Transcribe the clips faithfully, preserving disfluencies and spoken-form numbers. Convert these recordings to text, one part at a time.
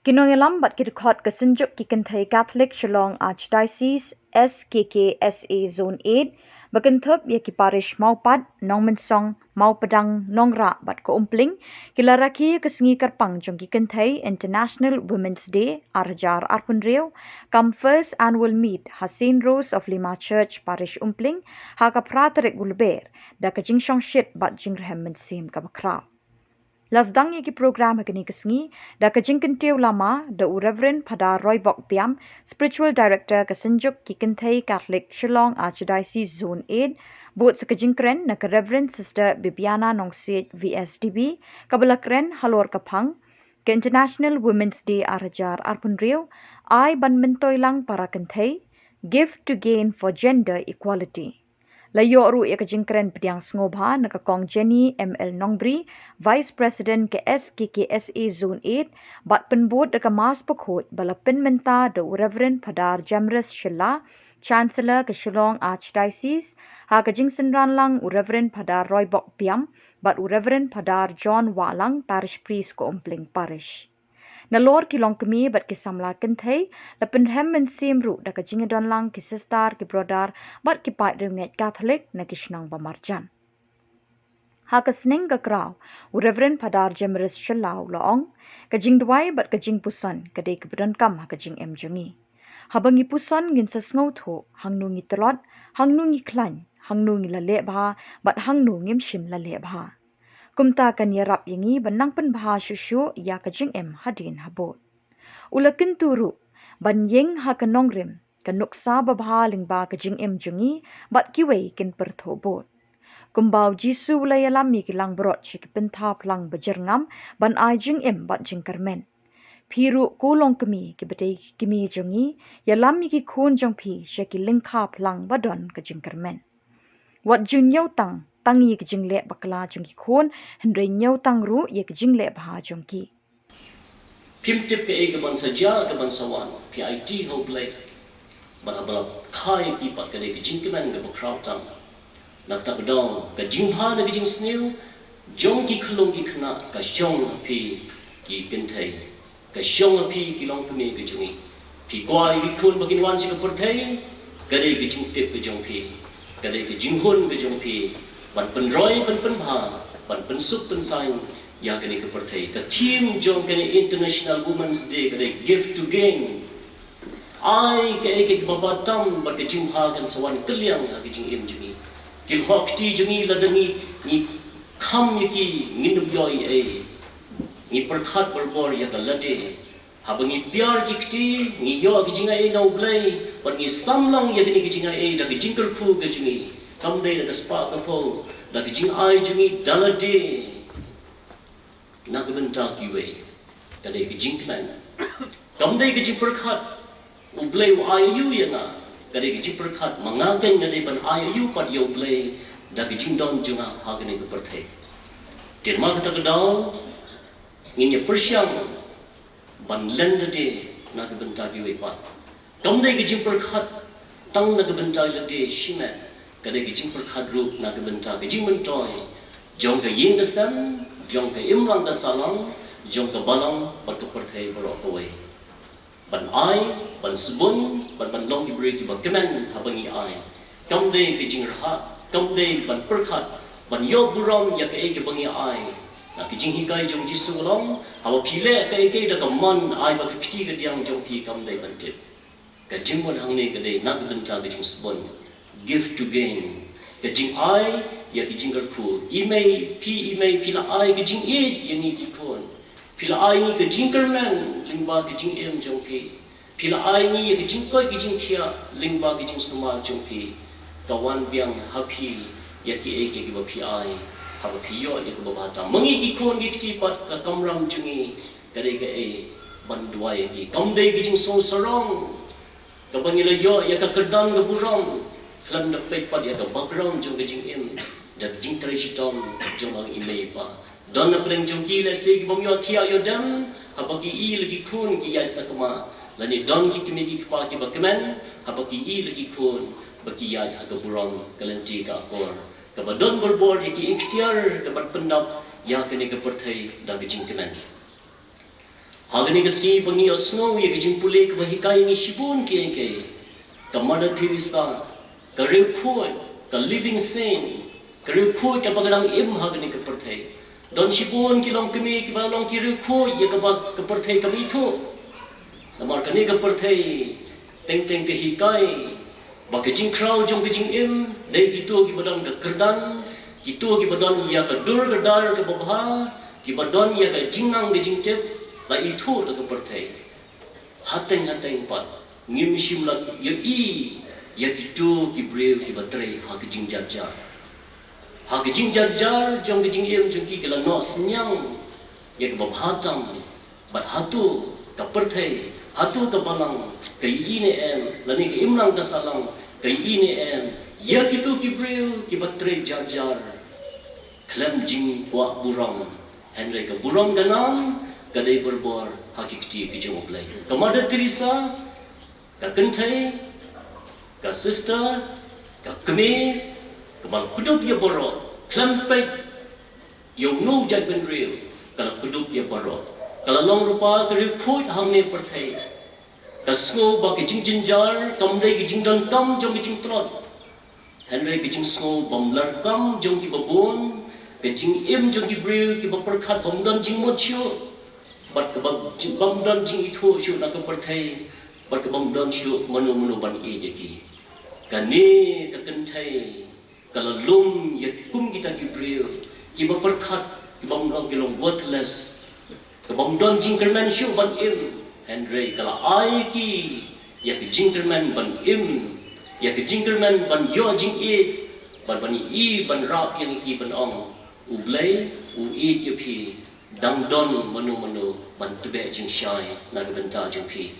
Ki nongïalam bad ki dkhot ka Synjuk ki Kynthei Katholik Shillong Archdiocese, S K K S A Zone eight, ba kynthup ïa ki parish Mawpat, Nongmynsong, Mawpadang, Nongrah bad ka Umpling, ki la rakhe ïa ka sngi kyrpang jong ki kynthei, International Women's Day ar hajar arphew hynriew, kam first annual meet ha Saint Rose of Lima Church, Parish Umpling, ha ka phra tarik u Lber, da ka jingshongshit bad jingrhem mynsiem kaba khraw. La sdang ïa ki program ha kane ka sngi da ka jingkyntiew lama da u Reverend Phadar Roybok Biam, Spiritual Director ka Synjuk ki Kynthei Katholik Shillong Archdiocese Zone eight, bud sa ka jingkren na ka Reverend Sister Bibiana Nongsiej, V S D B, kaba la kren halor ka phang ka International Women's Day ar hajar arphew hynriew, ai ban myntoi lang para kynthei, Gift to Gain for Gender Equality. La ïoh ruh ïa ka jingkren pdiang sngewbha na ka Kong Jenny M L Nongbri, Vice President ka S K K S A Zone eight, bad pynbud da ka Mass Bakhuid ba la pynmynta da u Reverend Phadar Jamres Shylla, Chancellor ka Shillong Archdiocese, ha ka jingsynran lang u Reverend Phadar Roybok Biam bad u Reverend Phadar John Wahlang, Parish Priest ka Umpling Parish. Nalor ki longkmie bad ki samla kynthei, la pynrhem mynsiem ruh da ka jingïadon lang ki sister, ki brother bad ki paid riewngeit Katholik na ki shnong ba marjan. Ha ka sneng ka kraw, u Reverend Phadar Jamres Shylla u la ong, ka jingduwai bad ka jingpuson ka dei kaba donkam ha ka jingim jong ngi. Haba ngi puson ngin sa sngewthuh hangno ngi tlot, hangno ngi khlaiñ, hangno ngi la leh bha bad hangno ngim shym la leh bha. Kumta kan ïarap ïa ngi ban nang pynbha shuh shuh ïa ka jingim hadien habud. U la kyntu ruh ban ïeng ha ka nongrim, ka nuksa babha lyngba ka jingim jong ngi bad kiwei kin pyrthuh bud. Kumba u Jisu u la ïalam ïa ki langbrot sha ki pynthap lang ba jyrngam ban ai jingim bad jingkyrmen, phi ruh ko longkmie, kiba dei ki kmie jong ngi, ïalam ïa ki khun jong phi sha ki lyngkha phlang ba don ka jingkyrmen. Wat ju ñiewtang tang ïa ki jingleh bakla jong ki khun, hynrei ñiewtang ruh ïa ki jingleh bha jong ki. Phim tip kaei kaban sa jia, kaban sa wan, phi aiti ha U Blei. Bad haba la kha ïa ki pat ka dei ka jingkmen kaba khraw tam. Na kata ka daw, ka jingbha na ka jingsniew jong ki khyllung ki khynnah ka shong ha phi ki kynthei, ka shong ha phi ki longkmie ka jong ngi. Phi kwah ïa ki khun ba kin wan sha ka pyrthei, ka dei ka jingtip ka jong phi, ka dei ka jinghun ka jong phi ban pynroi, ban pynbha, ban pynsuk pynsaiñ ïa kane ka pyrthei. Ka theme jong kane International Women's Day ka dei Gift to Gain. Ai kaei kaei kaba bha tam bad ka jingbha kan sa wan kylliang ha ka jingim jong ngi. Ki lok kti jong ngi lada ngi, ngi kham ïa ki, ngin ym ïoh ei ei. Ngi pyrkhat barabor ïa ka lade. Haba ngi piar ki kti, ngi ïoh ka jingai na U Blei, bad ngi sam lang ïa kane ka jingai da ka jingkyrkhu ka jong ngi. Kam dei da ka spah ka phew, da ka jingai jong ngi da lade. Na ka bynta kiwei, ka dei ka jingkmen. Kam dei ka jingpyrkhat, U Blei u ai aïu ïa nga, ka dei ka jingpyrkhat, ma nga keiñ nga dei ban ai aïu pat ïa U Blei da ka jingdon jong nga ha kane ka pyrthei. Te namar kata ka daw, ngin ïa pyrshang ban len lade na ka bynta kiwei pat. Kam dei ka jingpyrkhat tang na ka bynta lade shimet, ka dei ka jingpyrkhat ruh na ka bynta ka jingmyntoi jong ka ïing ka sem, jong ka imlang ka sahlang, jong ka balang bad ka pyrthei baroh kawei. Ban ai, ban sbun, ban, ban long ki briew kiba kmen haba ngi ai. Kam dei ka jingrhah, kam dei ban pyrkhat ban ïoh burom ïa kaei kaba ngi ai. Na ka jinghikai jong Jisu ka long, haba phi leh kaei kaei da ka mon, ai bad ka kti kadiang jong phi, kam dei ban tip. Ka jingmut hangne ka dei na ka bynta ka jingsbun. Gift to gain. Ka jingai ïa ka jingkyrkhu. I mei, phi i mei, phi la ai ka jingïeit ïa ngi ki khun. Phi la ai ngi ka jingkyrmen lyngba ka jingim jong phi. Phi la ai ngi ïa ka jingkoit ka jingkhiah lyngba ka jingsumar jong phi. Ka wan biang ha phi ïa kiei kiei kiba phi ai, haba phi ïoh ïa kaba bha tam. Ma ngi ki khun ki kti pat, ka kamram jong ngi ka dei kaei? Ban duwai ïa ki. Kam dei ka jingsngew sarong kaba ngi la ïoh ïa ka kyrdan ka burom khlem da peit pat ïa ka background jong ka jingim, da ka jingtrei shitom jong i mei i pa. Don na pdeng jong ki lehse ki bym ïoh thiah ïoh dem haba ki i la ki khun ki ïaid sakma, lane don ki kmie ki kpa kiba kmen haba ki i la ki khun ba ki ïaid ha ka burom, ka lynti, ka akor, kaba don barabor ïa ki ikhtiar kaban pyndap ïa kane ka pyrthei da ka jingkmen. Ha kane ka sngi ba ngi ïohsngew ïa ka jingpule kaba hikai ïa ngi shibun kiei kiei. Ka Mother Teresa, ka riewkhuid, ka living saint, ka riewkhuid kaba ka dang im ha kane ka pyrthei. Don shibun ki longkmie kiba long ki riewkhuid ïa kaba ka pyrthei kam ithuh. Namar kane ka pyrthei teng teng ka hikai ba ka jingkhraw jong ka jingim dei kito kiba don ka kyrdan, kito kiba don ïa ka dur ka dar kaba bha, kiba don ïa ka jingnang ka jingtip, la ithuh da ka pyrthei. Hateng hateng pat ngim shym la ïohi ïa kito ki briew kiba trei ha ka jingjarjar. Ha ka jingjarjar jong ka jingim jong ki, ki la noh synñiang ïa kaba bha tam. Bad hato ka pyrthei, hato ka balang, ka ïohi ne em, lane ka imlang ka sahlang, ka ïohi ne em ïa kito ki briew kiba trei jarjar khlem jingkwah burom? Hynrei ka burom ka nam ka dei barabor ha ki kti ki jong U Blei. Ka Mother Teresa, ka kynthei, ka sister, ka kmie kaba la kdup ïa baroh, khlem peit ïa uno u jaitbynriew, ka la kdup ïa baroh. Ka la long ruh pat ka riewkhuid hangne pyrthei. Ka sngew ba ka jingjynjar kam dei ka jingdonkam jong ka jingtlot, hynrei ka jingsngew bymlarkam jong kiba bun, ka jingim jong ki briew kiba pyrkhat bym don jingmut shuh, bad kaba bym don jingithuh shuh na ka pyrthei, bad ka bym don shuh mano mano ban ïeit ïa ki. Kane ka kynthei ka la lum ïa ki kum kita ki briew kiba pyrkhat, kiba long, ki long worthless, ka bym don jingkyrmen shuh ban im, hynrei ka la ai ïa ki ïa ka jingkyrmen ban im, ïa ka jingkyrmen ban ïoh jingïeit, ban, ban ïohi, ban rap ïa ngi, ki ban ong, U Blei u ïeit ïa phi, dang don mano mano ban tbeh jingshai na ka bynta jong phi.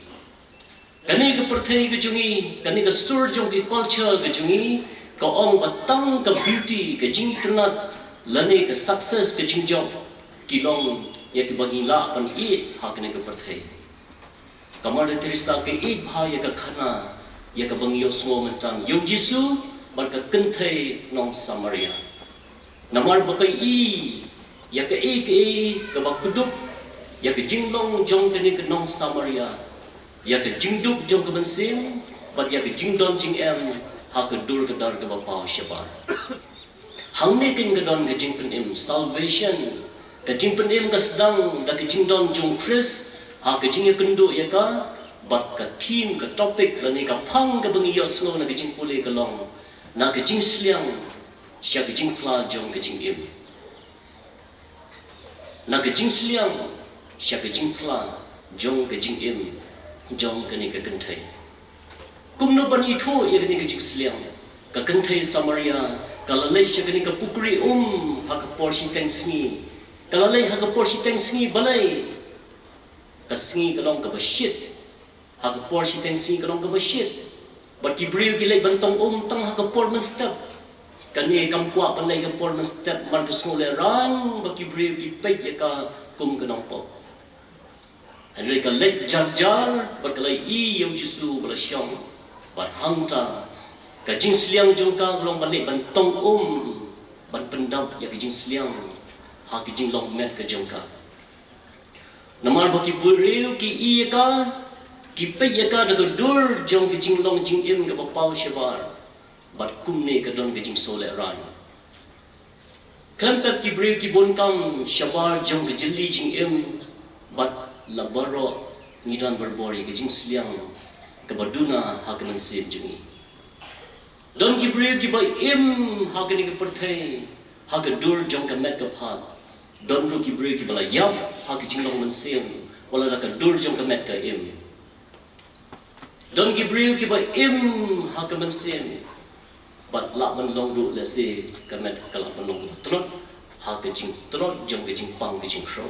Kane ka pyrthei ka jong ngi, kane ka sur jong ka culture ka jong ngi, ka ong ba tang ka beauty, ka jingitynnad, lane ka success, ka jingjop, ki long ïa kiba ngi lah ban ïeit ha kane ka pyrthei. Ka Mother Teresa ka ïeit bha ïa ka khana, ïa kaba ngi ïohsngew mynta, ïa U Jisu bad ka kynthei nong Samaria. Namar ba ka ïohi ïa kaei kaei kaba kdup ïa ka jinglong jong kane ka nong Samaria, ïa ka jingduk jong ka mynsiem, bad ïa ka jingdon jingem ha ka dur ka dar kaba paw shabar. Hangne keiñ ka don ka jingpynim, salvation. Ka jingpynim ka sdang da ka jingdon jong U Khrist ha ka jingïakynduh ïa ka, bad ka theme, ka topic, lane ka phang kaba ngi ïohsngew na ka jingpule ka long, na ka jingsliang sha ka jingphla jong ka jingim. Na ka jingsliang sha ka jingphla jong ka jingim jong kane ka kynthei. Kumno ban ithuh ïa kane ka jingsliang? Ka kynthei Samaria ka la leit sha kane ka pukri um ha ka por shiteng sngi. Ka la leit ha ka por shiteng sngi, balei? Ka sngi ka long kaba shit. Ha ka por shiteng sngi ka long kaba shit. Bad ki briew ki leit ban tong um tang ha ka por mynstep. Kane kam kwah ban leit ha ka por mynstep, namar ka sngewlehrain ba ki briew ki peit ïa ka kum ka nongpop. Hynrei ka leit jar jar bad ka la ïohi ïa U Jisu ba la shong. Bad hangta ka jingsliang jong ka ka long ban leit ban tong um, ban pyndap ïa ka jingsliang ha ka jinglong met ka jong ka. Namar ba ki briew ki ïohi ïa ka, ki peit ïa ka da ka dur jong ka jinglong jingim kaba paw shabar, bad kumne ka don ka jingsngewlehrain. Khlem pep ki briew ki bun kam shabar jong ka jylli jingim, bad la baroh ngi don barabor ïa ka jingsliang kaba duna ha ka mynsiem jong ngi. Don ki briew kiba im ha kane ka pyrthei ha ka dur jong ka met ka phad. Don ruh ki briew kiba la ïap ha ka jinglong mynsiem wat la da ka dur jong ka met ka im. Don ki briew kiba im ha ka mynsiem bad lah ban long ruh lehse ka met ka lah ban long kaba tlot ha ka jingtlot jong ka jingpang ka jingkhrew.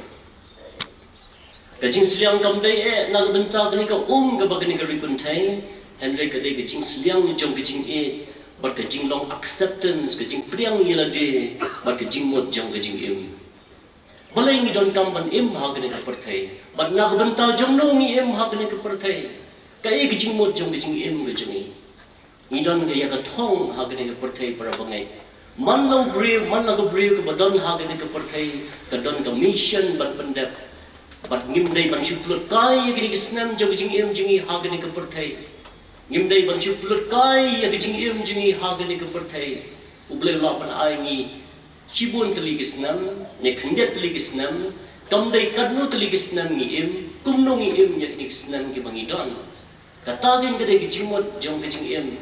Ka jingsliang kam dei eh na ka bynta kane ka um kaba kane ka ri kynthei, hynrei ka dei ka jingsliang jong ka jingïeit bad ka jinglong acceptance, ka jingpdiang ïa lade bad ka jingmut jong ka jingim. Balei ngi donkam ban im ha kane ka pyrthei? Bad na ka bynta jongno ngi im ha kane ka pyrthei? Kaei ka jingmut jong ka jingim ka jong ngi? Ngi don ka ïa ka thong ha kane ka pyrthei, para bangeit. Man la u briew, man la ka briew kaba don ha kane ka pyrthei, ka don ka mission ban pyndep Bad ngim dei ban shu pynlut kai ïa kine ki snem jong ka jingim jong ngi ha kane ka pyrthei. Ngim dei ban shu pynlut kai ïa ka jingim jong ngi ha kane ka pyrthei. U Blei u la pynai ngi shibun tylli ki snem, ne khyndiat tylli ki snem, kam dei katno tylli ki snem ngi im, kumno ngi im ïa kine ki snem kiba ngi don. Kata kein ka dei ka jingmut jong ka jingim.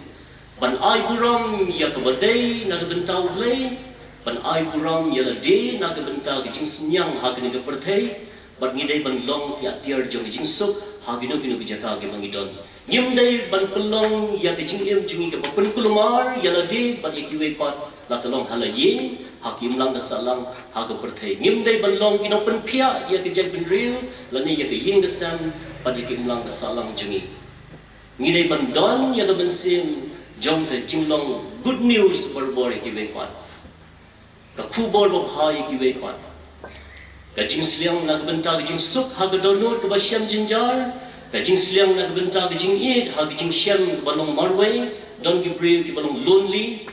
Ban ai burom ïa kaba dei na ka bynta U Blei, ban ai burom ïa lade na ka bynta ka jingsniang ha kane ka pyrthei, bad ngi dei ban long ki atiar jong ka jingsuk ha kino kino ki jaka kiba ngi don. Ngim dei ban pynlong ïa ka jingim jong ngi kaba pynkulmar ïa lade bad ïa kiwei pat, la ka long ha la ïing, ha ka imlang ka sahlang, ha ka pyrthei. Ngim dei ban long ki nongpynphiah ïa ka jaitbynriew lane ïa ka ïing ka sem bad ïa ka imlang ka sahlang jong ngi. Ngi dei ban don ïa ka mynsiem jong ka jinglong good news barabor ïa kiwei pat. Ka khubor babha ïa kiwei pat. Ka jingsliang na ka bynta ka jingsuk ha ka dohnud kaba shem jynjar, ka jingsliang na ka bynta ka jingïeit ha ka jingshem kaba long marwei. Don ki briew kiba long lonely.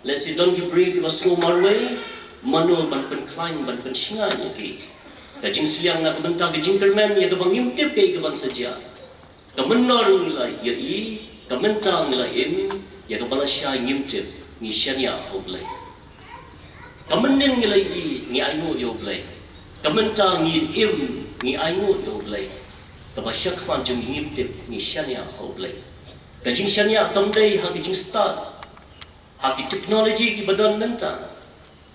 Lehse don ki briew kiba sngew marwei, mano ban pynkhlaiñ, ban pynshngaiñ ïa ki. Ka jingsliang na ka bynta ka jingkyrmen ïa kaba ngim tip kaei kaban sa jia. Ka mynnor ngi la ïohi, ka mynta ngi la im, ïa kaba lashai ngim tip, ngi shaniah ha U Blei. Ka mynnin ngi la ïohi, ngi ainguh ïa U Blei. Ka mynta ngi im, ngi ainguh ïa U Blei. Kaba shakhmat jong ngi ngim tip, ngi shaniah ha U Blei. Ka jingshaniah kam dei ha ka jingstad, ha ki technology kiba don mynta,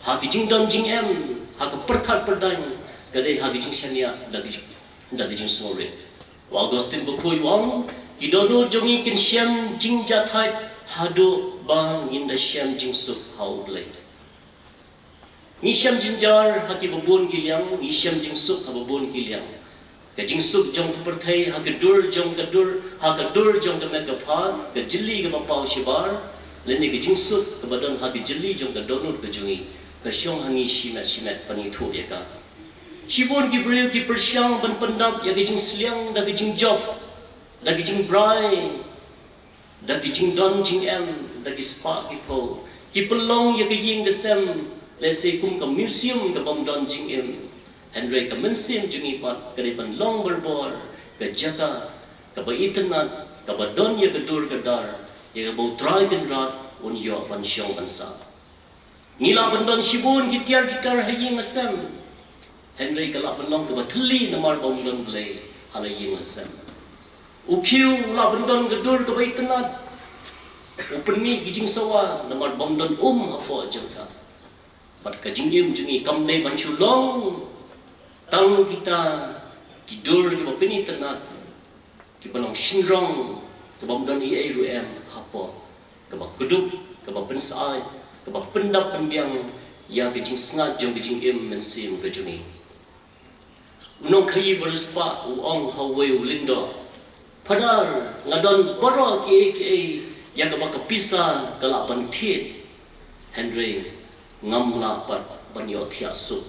ha ki jingdon jingem, ha ka pyrkhat pyrdaiñ, ka dei ha ki jingshaniah da ki jing, da ki jingsngewrit. U Augustine Bakhuid u ong, ki dohnud jong ngi kin shem jingjahthait haduh ba ngin da shem jingsuk ha U Blei. Ngi shem jynjar ha kiba bun ki liang, ngi shem jingsuk ha ba bun ki liang. Ka jingsuk jong ka pyrthei ha ka dur jong ka dur, ha ka dur jong ka met ka phad, ka jylli kaba paw shabar, lane ka jingsuk kaba don ha ka jylli jong ka dohnud ka jong ngi, ka shong ha ngi shimet shimet ban ithuh ïa ka. Shibun ki briew ki pyrshang ban pyndap ïa ka jingsliang da ka jingjop, da ka jingbrai, da ki jingdon jingem, da ki spah ki phew, ki pynlong ïa ka ïing ka sem, lehse kum ka museum ka bym don jingim. Hynrei ka mynsiem jong ngi pat ka dei ban long barabor ka jaka kaba itynnad, kaba don ïa ka dur ka dar, ïa kaba U Trai Kynrad un ïoh ban shong ban sah. Ngi lah ban don shibun ki tiar ki tar ha ïing ha sem, hynrei ka lah ban long kaba thylli namar ba ym don Blei ha la ïing ha sem. U khiew u lah ban don ka dur kaba itynnad, u pynmih ki jingsawa namar ba ym don um hapoh jong ka. Bad ka jingim jong ngi kam dei ban shu long tang kita ki dur kiba pynitynnad, kiba long shynrong, kaba ym don ei ei ruh em hapoh, kaba kdup, kaba pynshai, kaba pyndap pynbiang ïa ka jingsngat jong ka jingim mynsiem ka jong ngi. U nongkhaïi ba riewspah u ong ha uwei u lyngdoh, Phadar, nga don baroh kiei kiei ïa kaba ka pisa ka lah ban thied, hynrei ngam lah pat ban ïohthiah suk.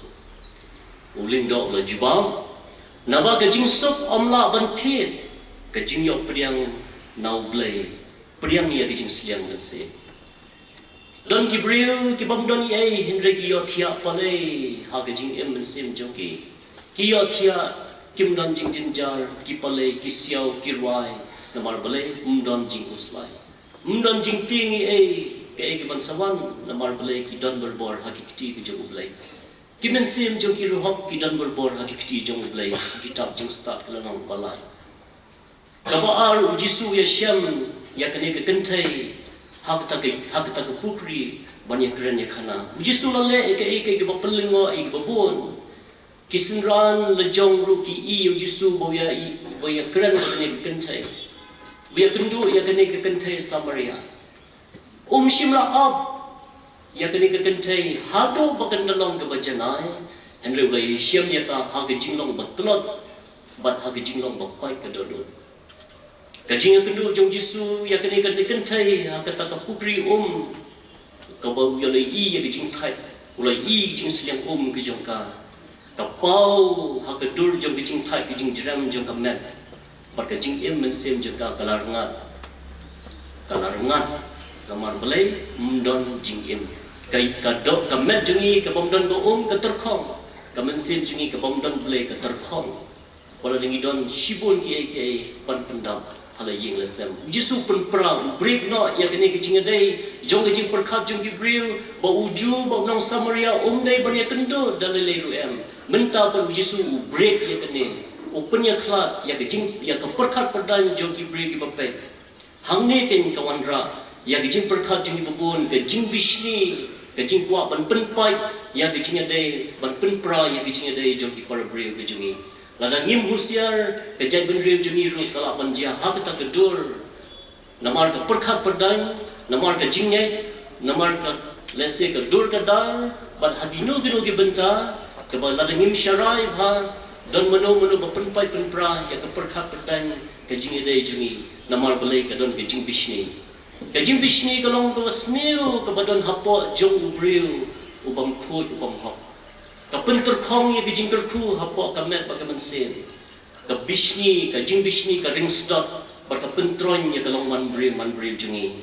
U lyngdoh u la jubab, naba ka jingsuk ym lah ban thied, ka jingïoh pdiang na U Blei, pdiang ïa ka jingsliang mynsiem. Don ki briew ki bym don ei ei hynrei ki ïohthiah palei ha ka jingim mynsiem jong ki. Ki ïohthiah, kim don jingjynjar, ki palei, ki siaw, ki rwai, namar balei? Ym don jingkhuslai. Ym don jingtieng ei ei, kaei kaban sa wan, namar balei? Ki don barabor ha ki kti ki jong U Blei. Ki mynsiem jong ki ruh hok ki don barabor ha ki kti jong U Blei, kitab Jingstad lynnong ba lai. Kaba ar, U Jisu u ïashem ïa kane ka kynthei ha kata ka, ha kata ka pukri ban ïakren ïakhana. U Jisu u la leh ïa kaei kaei kaba pynlyngngoh ïa kiba bun. Ki synran la jong ruh ki i ïa U Jisu ba u ïa, ba u ïakren ïa kane ka kynthei, ba u ïakynduh ïa kane ka kynthei Samaria. Um shym la ap ïa kane ka kynthei haduh ba kan da long kaba janai, hynrei u la ïashem ïa ka ha ka jinglong ba tlot bad ha ka jinglong ba pait ka dohnud. Ka jingïakynduh jong U Jisu ïa kane ka kynthei ha kata ka pukri um, kaba u la i ïa ka jingthait, u la i jingsliang um ka jong ka, ka paw ha ka dur jong ka jingthait, ka jingjrem jong ka met, bad ka jingim mynsiem jong ka ka la rngat. Ka la rngat namar balei? Ym don jingim. Ka, ka doh, ka met jong ngi ka bym don ka um ka tyrkhong. Ka mynsiem jong ngi ka bym don Blei ka tyrkhong. Wat la ngi don shibun kiei kiei ban pyndap ha la ïing la sem. U Jisu u pynpra, u break noh ïa kane ka jingïadei jong ka jingpyrkhat jong ki briew, ba u Jiw bad u nong Samaria um dei ban ïakynduh da lei lei ruh em. Mynta pat u Jisu u break ïa kane. U pynïakhlad ïa ka jing, ïa ka pyrkhat pyrdain jong ki briew kiba peit. Hangne keiñ ka wanrah ïa ka jingpyrkhat jong ngi ba bun, ka jingbishni, ka jingkwah ban pynpait ïa ka jingïadei, ban pynpra ïa ka jingïadei jong ki para briew ka jong ngi. Lada ngim husiar, ka jaitbynriew jong ngi ruh ka lah ban jia ha kata ka dur. Namar ka pyrkhat pyrdain, namar ka jingngeit, namar ka, lehse ka dur ka dar, bad ha kino kino ki bynta, kaba lada ngim sharai bha, don mano mano ba pynpait pynpra ïa ka pyrkhat pyrdain, ka jingïadei jong ngi. Namar balei? Ka don ka jingbishni. Ka jingbishni ka long kaba sniew kaba don hapoh jong u briew u bym khuid u bym hok. Ka pyntyrkhong ïa ka jingkyrkhu hapoh ka met bad ka mynsiem. Ka bishni, ka jingbishni ka ring sdot bad ka pyntroiñ ïa ka long manbriew manbriew jong ngi.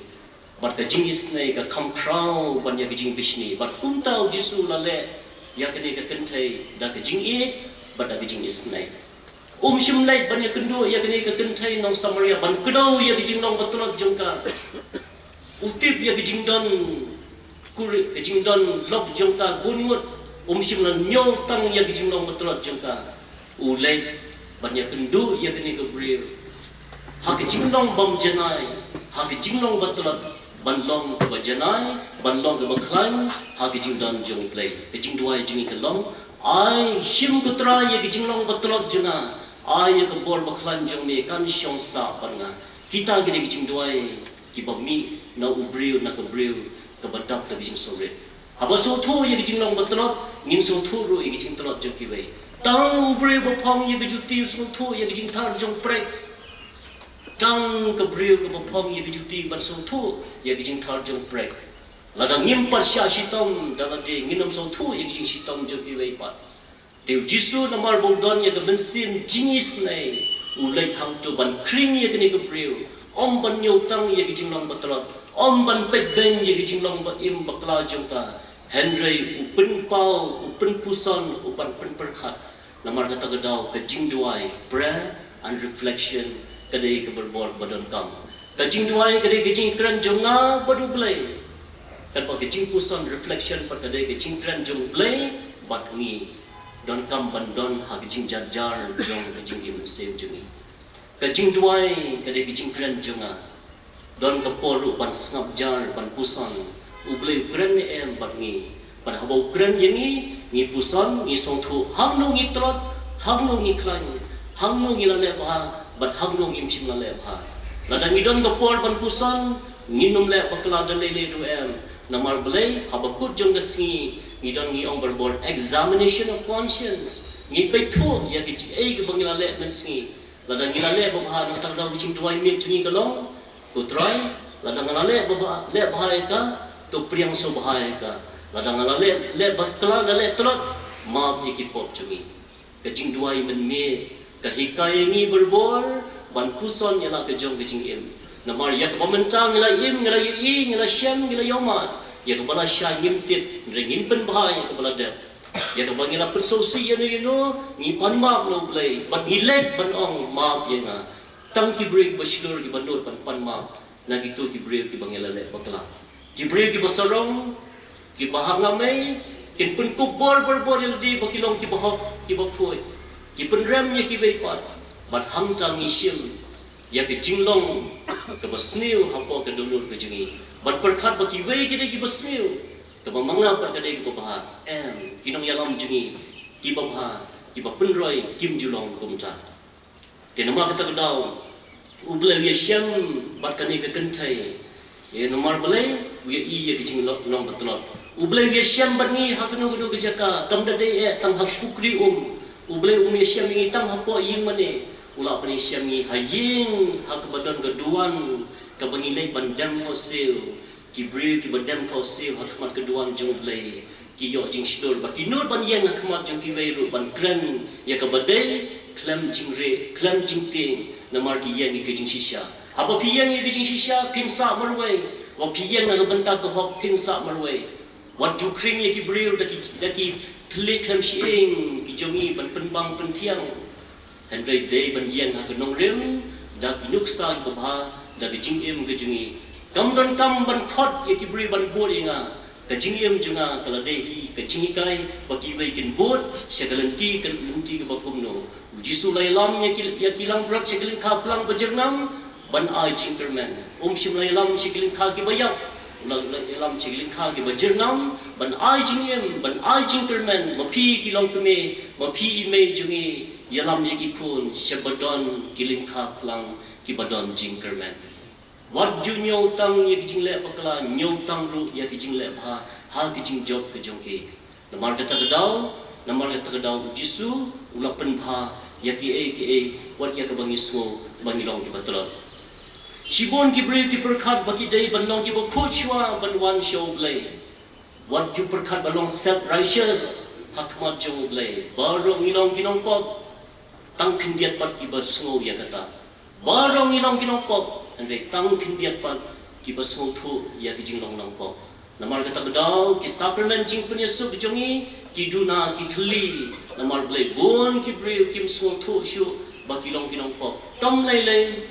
Bad ka jingisynei ka kham khraw ban ïa ka jingbishni. Bad kumta u Jisu u la leh ïa kane ka kynthei da ka jingïeit bad da ka jingisynei. Um shym leit ban ïakynduh ïa kane ka kynthei nong Samaria ban kdew ïa ka jinglong ba tlot jong ka. U tip ïa ka jingdon kurim, ka jingdon lok jong ka bun ngut. Um shym la ñiew tang ïa ka jinglong ba tlot jong ka. U leit ban ïakynduh ïa kane ka briew ha ka jinglong bym janai, ha ka jinglong ba tlot, ban long kaba janai, ban long kaba khlaiñ ha ka jingdon jong U Blei. Ka jingduwai jong ngi ka long, ai shim ko Trai ïa ka jinglong ba tlot jong nga, ai ïa ka bor ba khlaiñ jong me kan shong sah bad nga. Kita ki dei ki jingduwai kiba mih na u briew, na ka briew kaba dap da ka jingsngewrit. Haba sngewthuh ïa ka jinglong ba tlot, ngin sngewthuh ruh ïa ka jingtlot jong kiwei. Tang u briew ba phong ïa ka juti u sngewthuh ïa ka jingthar jong prek. Tang ka briew kaba phong ïa ka juti ban sngewthuh ïa ka jingthar jong prek. Lada ngim pat shah shitom da lade, ngin ym sngewthuh ïa ka jingshitom jong kiwei pat. Te u Jisu namar ba u don ïa ka mynsiem jingisynei, u leit hangto ban khring ïa kane ka briew, ym ban ñiew tang ïa ka jinglong ba tlot, ym ban peit beiñ ïa ka jinglong ba im bakla jong ka. Hynrei u pynpaw, u pynpuson, u ban pynpyrkhat. Namar kata ka daw ka jingduwai, prayer and reflection, ka dei ka barabor ba donkam. Ka jingduwai ka dei ka jingkren jong nga bad U Blei. Katba ka jingpuson, reflection, pat ka dei ka jingkren jong U Blei bad ngi. Donkam ban don ha ka jingjynjar jong ka jingim mynsiem jong ngi. Ka jingduwai ka dei ka jingkren jong nga. Don ka por ruh ban sngap jar, ban puson, U Blei u kren ne em bad ngi. Bad haba u kren ïa ngi, ngi puson, ngi sngewthuh hangno ngi tlot, hangno ngi khlaiñ, hangno ngi la leh bha bad hangno ngim shym la leh bha. Lada ngi don ka por ban puson, ngin ym leh bakla da lei lei ruh em. Namar balei? Haba kut jong ka sngi ngi don, ngi ong barabor examination of conscience. Ngi peit thuh ïa kiei kiba ngi la leh mynsngi. Lada ngi la leh babha, na kata ka daw ka jingduwai miet jong ngi ka long, ko Trai, lada nga la leh babha, leh bha ïa ka, to pdiang sngewbha ïa ka. Lada nga la leh, leh bakla, la leh tlot, map ïa ki pop jong ngi. Ka jingduwai mynmiet ka hikai ïa ngi barabor ban puson ïa la ka jong ka jingim. Namar ïa kaba mynta ngi la im, ngi la ïohi, ngi la shem, ngi la ïohmad. Ïa kaba la shai ngim tip, hynrei ngin pynbha ïa kaba la dep. Ïa kaba ngi la pynsngewsih ïano ïano, ngi pan map na U Blei, bad ngi leit ban ong, map ïa nga. Tang ki briew kiba shlur, kiba nud ban pan map na kito ki briew kiba ngi la leh bakla. Ki briew kiba sarong, kiba ha nga mei, kin pynkup bor bor bor ïa lade ba ki long kiba hok, kiba khuid. Ki pynrem ïa kiwei pat, bad hangta ngi shim ïa ka jinglong kaba sniew hapoh ka dohnud ka jong ngi. Ban pyrkhat ba kiwei ki dei kiba sniew, kaba ma nga pat ka dei kaba bha. Em, ki nongïalam jong ngi kiba bha, kiba pynroi, kim ju long kumta. Te namar kata ka daw U Blei u ïashem bad kane ka kynthei. Ïa namar balei? U ïohi ïa ka jinglong ba tlot. U Blei u ïashem bad ngi ha kano kano ka jaka, kam da dei eh tang ha pukri um. U Blei um ïashem ïa ngi tang hapoh ïing mane. U lah ban ïashem ïa ngi ha ïing, ha kaba don ka duwan, kaba ngi leit ban dem khohsiew. Ki briew kiba dem khohsiew ha khmat ka duwan jong U Blei, ki ïoh jingshlur ba ki nud ban ïeng ha khmat jong kiwei ruh ban kren ïa kaba dei, khlem jingrieh, khlem jingtieng, namar ki ïeng ïa ka jingshisha. Haba phi ïeng ïa ka jingshisha, phin sah marwei. Haba phi ïeng na ka bynta ka hok, phin sah marwei. Wat ju khring ïa ki briew da ki, da ki Khlem shi ing ki jong ngi ban pynbang pynthiang. Hynrei dei ban ïeng ha ka nongrim da ki nuksa kiba bha, da ka jingim ka jong ngi. Kam donkam ban khot ïa ki briew ban bud ïa nga. Ka jingim jong nga ka la dei hi ka jinghikai ba kiwei kin bud sha ka lynti, ka lynti kaba kumno. U Jisu u la ïalam ïa ki, ïa ki langbrot sha ki lyngkha phlang ba jyrngam ban ai jingkyrmen. Um shym la ïalam sha ki lyngkha kiba ïap, u la, u la ïalam sha ki lyngkha kiba jyrngam ban ai jingim, ban ai jingkyrmen. Ma phi ki longkmie, ma phi i mei jong ngi, ïalam ïa ki khun sha ba don ki lyngkha phlang kiba don jingkyrmen. Wat ju ñiew tang ïa ki jingleh bakla, ñiew tang ruh ïa ki jingleh bha ha ki jingjop ka jong ki. Namar kata ka daw, namar kata ka daw u Jisu u la pynbha ïa kiei kiei wat ïa kaba ngi sngew ba ngi long kiba tlot. Shibun ki briew ki pyrkhat ba ki dei ban long kiba khuid shuwa ban wan sha U Blei. Wat ju pyrkhat ba long self righteous ha khmat jong U Blei. Baroh ngi long ki nongpop. Tang khyndiat pat kiba sngew ïa kata. Baroh ngi long ki nongpop, hynrei tang khyndiat pat kiba sngewthuh ïa ki jinglong nongpop. Namar kata ka daw ki sakramen jingpynïasuk jong ngi ki duna ki thylli. Namar balei bun ki briew kim sngewthuh shuh ba ki long ki nongpop. Kam lei lei,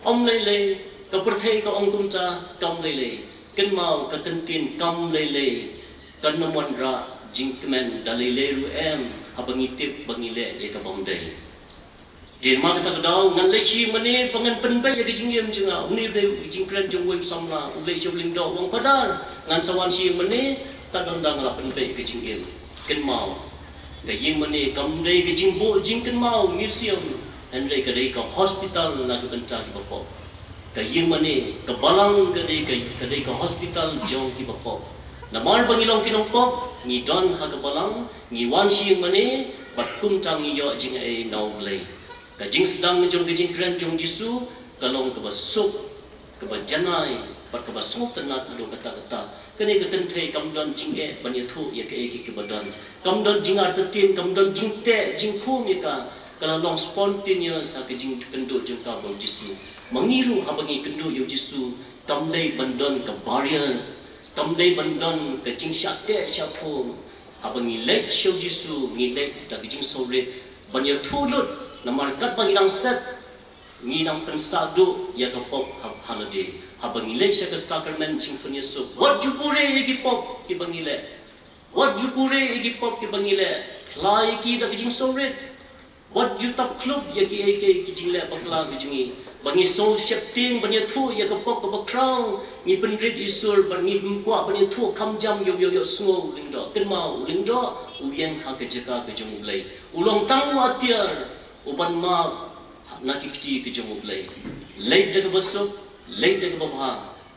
ym lei lei, ka pyrthei ka ong kumta, kam lei lei. Kynmaw, ka ktien kam lei lei kan ym wanrah jingkmen da lei lei ruh em, haba ngi tip ba ngi leh ïa ka bym dei. Te namar kata ka daw ngan leit sha ïingmane ba ngan pynbeit ïa ka jingim jong nga. Une u dei ka jingkren jong uwei u samla, u leit sha u lyngdoh u ong, Phadar, ngan sa wan sha ïingmane, tad ynda nga la pynbeit ïa ka jingim. Kynmaw, ka ïingmane kam dei ka jingbuh jingkynmaw, museum, hynrei ka dei ka hospital na ka bynta kiba pop. Ka ïingmane, ka balang ka dei ka, ka dei ka hospital jong kiba pop. Namar ba ngi long ki nongpop, ngi don ha ka balang, ngi wan sha ïingmane, bad kumta ngi ïoh jingai na U Blei. Ka jingsdang jong ka jingkren jong U Jisu ka long kaba suk, kaba janai, bad kaba sngewtynnat haduh katta katta. Kane ka kynthei kam don jingeh ban ïathuh ïa kaei kaei kaba don. Kam don jingartatien, kam don jingteh jingkhum ïa ka. Ka la long spontaneous ha ka jingkynduh jong ka bad U Jisu. Ma ngi ruh haba ngi kynduh ïa U Jisu, kam dei ban don ka barriers, kam dei ban don ka jingshah teh shah khum. Haba ngi leit sha U Jisu, ngi leit da ka jingsngewrit ban ïathuh lut, namar katba ngi dang set, ngi dang pynsah duh ïa ka pop ha, ha lade. Haba ngi leit sha ka sakramen jingpynïasuk, wat ju buhrieh ïa ki pop kiba ngi leh. Wat ju buhrieh ïa ki pop kiba ngi leh. Phla ïa ki da ka jingsngewrit. Wat ju tap khlub ïa kiei kiei ki jingleh bakla ki jong ngi. Ba ngi sngew sheptieng ban ïathuh ïa ka pop kaba khraw. Ngi pynrit i sur, ba ngi ym kwah ban ïathuh kham jam, ïoh, ïoh, ïohsngew u lyngdoh. Kynmaw, u lyngdoh u ïeng ha ka jaka ka jong U Blei. U long tang u atiar uban map na ki kti ki jong U Blei. Leit da kaba suk, leit da kaba bha.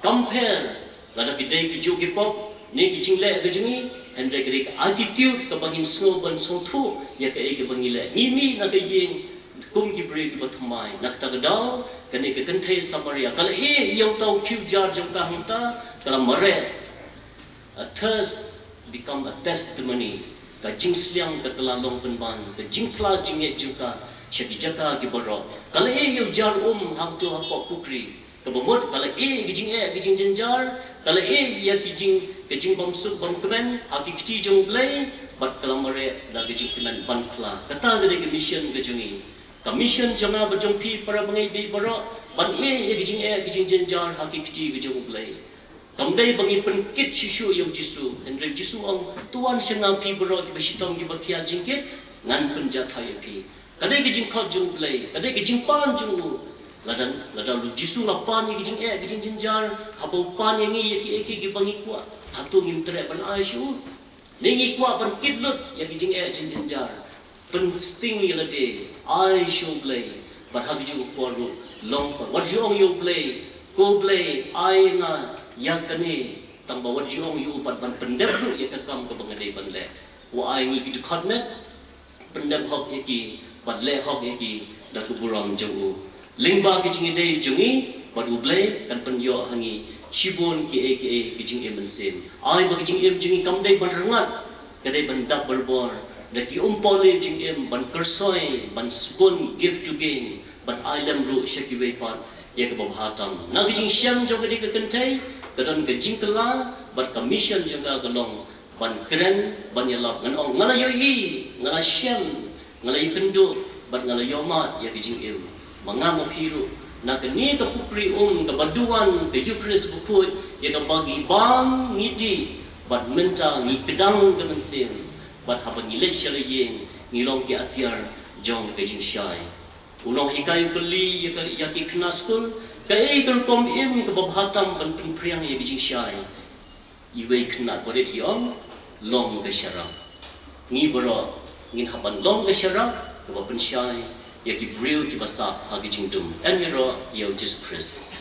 Kam pher lada ki dei ki juh ki pop ne ki jingleh ki jong ngi, hynrei ka dei ka attitude kaba ngin sngew ban sngewthuh ïa kaei kaba ngi leh. Ngi mih na ka ïing kum ki briew kiba thymmai. Na kata ka daw, kane ka kynthei Samaria ka la ïeh ïa uta u khiew jar jong ka hangta, ka la mareh. A thirst become a testimony. Ka jingsliang ka la long pynban ka jingphla jingngeit jong ka sha ki jaka ki baroh. Ka la ïeh ïa u jar um hangto hapoh pukri. Kaba mut ka la ïeh ïa ki jingeh ki jingjynjar, ka la ïeh ïa ki jing, ki jingbymsuk bymkmen ha ki kti jong U Blei, bad ka la mareh da ki jingkmen ban phla. Kata ka dei ka mission ka jong ngi. Ka mission jong nga bad jong phi para bangeit baroh, ban ïeh ïa ki jingeh ki jingjynjar ha ki kti ki jong U Blei. Kam dei ba ngi pynkit shuh shuh ïa U Jisu. Hynrei U Jisu u ong, to wan sha nga phi baroh kiba shitom kiba khia jingkit, ngan pynjah thaw ïa phi. Ka dei ka jingkhot jong U Blei, ka dei ka jingpan jong u. Lada, lada U Jisu u la pan ïa ki jingeh ki jingjynjar, haba u pan ïa ngi ïa kiei kiei kiba ngi kwah, hato ngim treh ban ai shuh? Ne ngi kwah ban kit lut ïa ki jingeh jingjynjar, pynsting ïa lade, ai sha U Blei, bad ha kajuh ka por ruh long pat. Wat ju ong ïa U Blei, ko Blei, ai nga ïa kane, tangba wat ju ong ïa u pat ban pyndep ruh ïa ka kam kaba nga dei ban leh. U ai ngi ki dkhot met, pyndep hok ïa ki, bad leh hok ïa ki da ka burom jong u. Lyngba ki jingïadei jong ngi bad U Blei kan pynïoh ha ngi shibun kiei kiei ki jingim mynsiem. Ai ba ki jingim jong ngi kam dei ban rngat, ka dei ban dap barabor da ki umpohliew jingim, ban kyrsoi, ban sbun, give to gain, ban ai lem ruh sha kiwei pat ïa kaba bha tam. Na ka jingshem jong kane ka kynthei ka don ka jingkylla, bad ka mission jong ka ka long ban kren, ban ïalap. Ngan ong, nga la ïohi, nga la shem, nga la ïakynduh, bad nga la ïohmad ïa ka jingim. Ma nga ma phi ruh, na kane ka pukri um kaba duwan ka Eucharist bakhuid, ïa kaba ngi bam ngi dih, bad mynta ngi kdang ka mynsiem, bad haba ngi leit sha la ïing, ngi long ki atiar jong ka jingshai. U nonghikai u kylli ïa ka, ïa ki khynnah skul, kaei ka rukom im kaba bha tam ban pynphriang ïa ka jingshai. Iwei i khynnah barit i ong, long ka sharap. Ngi baroh ngin hap ban long ka sharap kaba pynshai ïa ki briew kiba sah ha ka jingdum. Em ïaroh ïa u Jisu Khrist.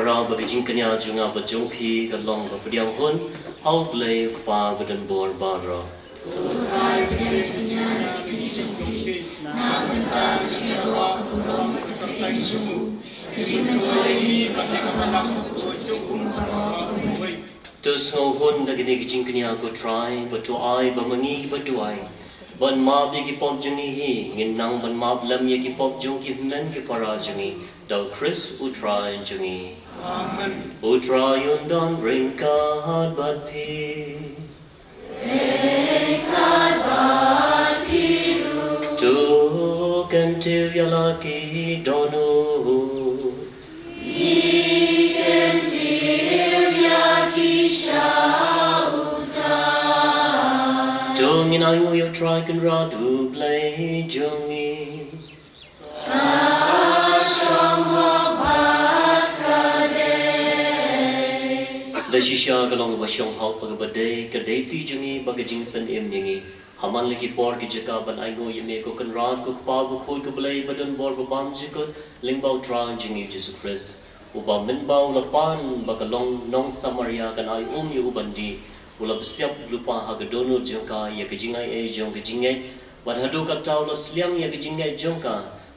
Ba ka jingkñia jong nga bad jong phi ka long ba pdiang hun ha U Blei U Kpa badonbor baroh. To sngewhun da kine ki jingkñia, ko Trai, bad to ai ba ma ngi kiba duwai ban map ïa ki pop jong ngi hi, ngin nang ban map lem ïa ki pop jong ki hynmen ki para jong ngi, da U Khrist U Trai jong ngi. Amen. U Trai un don ryngkat bad phi. To kyntiew ïa la ki dohnud. To ngin ainguh ïa U Trai Kynrad U Blei jong ngi. Da shisha ka long kaba shong hok bad kaba dei, ka dei ti jong ngi bad ka jingpynim ïa ngi. Ha man la ki por ki jaka ban ainguh ïa me ko Kynrad, ko Kpa bakhuid, ko Blei badonbor babymjukut, lyngba U Trai jong ngi Jisu Khrist. Uba mynba u la pan ba ka long nong Samaria kan ai um ïa u ban dih, u la psiap lypa ha ka dohnud jong ka ïa ka jingaiei jong ka jingngeit, bad haduh katta u la sliang ïa ka jingngeit jong ka,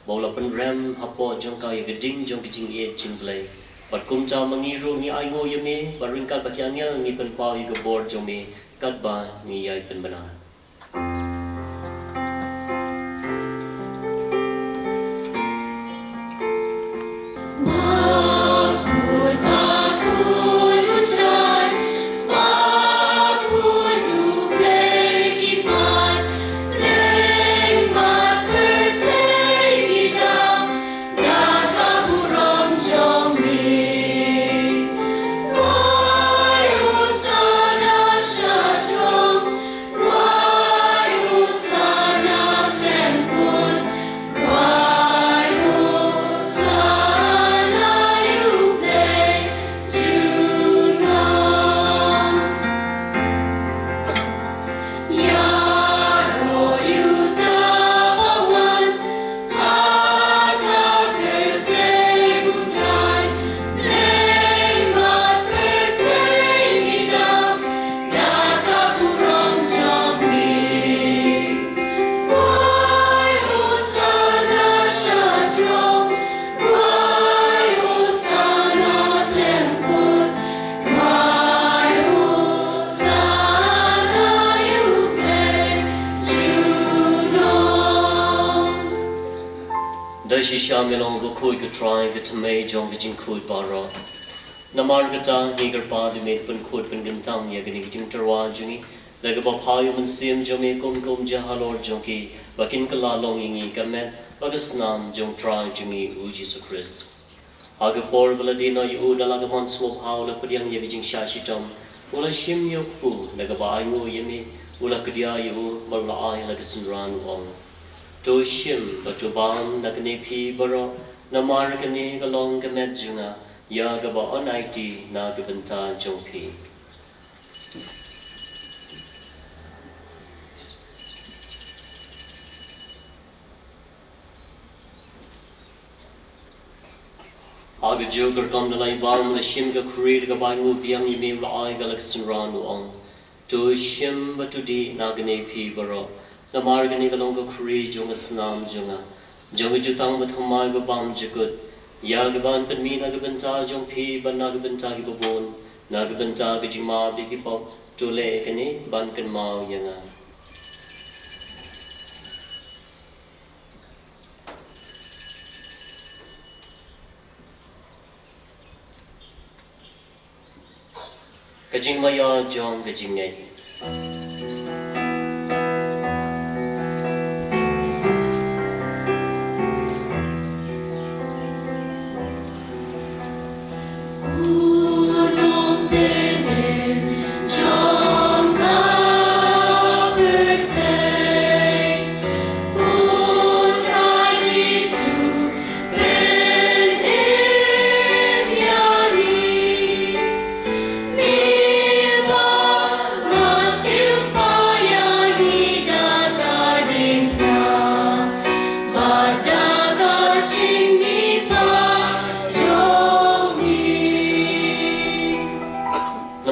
ba u la pynrem hapoh jong ka ïa ka ding jong ka jingïeit jong U Blei. Bad kumta ma ngi ruh ngi ainguh ïa me, bad ryngkat bad ki angel ngi pynpaw ïa ka bor jong me, katba ngi ïai pynbna. Da shisha me long bakhuid ko Trai, ka thymmei jong ka jingkhuid baroh. Namar kata ngi kyrpad ïa me, pynkhuid pynkyntang ïa kane ka jingtyrwa jong ngi da kaba phah ïa U Mynsiem jong me kum ka umja halor jong ki, ba kin kylla long ïa ngi ka met bad ka snam jong U Trai jong ngi U Jisu Khrist. Ha ka por ba la die noh ïa u da la ka mon sngewbha, u la pdiang ïa ka jingshah shitom, u la shim ïa u kpu da kaba ainguh ïa me, u la kdia ïa u bad u la ai ha la ka synran, u ong: To shim bad to bam na kane phi baroh, namar kane ka long ka met jong nga ïa kaba yn aiti na ka bynta jong phi. Ha kajuh ka rukom da la ïa bam, u la shim ka khuri da kaba ainguh biang ïa me, u la ai ha la ka synran, u ong: To shim bad to dih na kane phi baroh, namar kane ka long ka khuri jong ka snam jong nga, jong ka jutang bathymmai babymjukut, ïa kaban pynmih na ka bynta jong phi bad na ka bynta kiba bun, na ka bynta ka jingmap ïa ki pop. To leh kane ban kynmaw ïa nga. Ka jingmaïa jong ka jingngeit.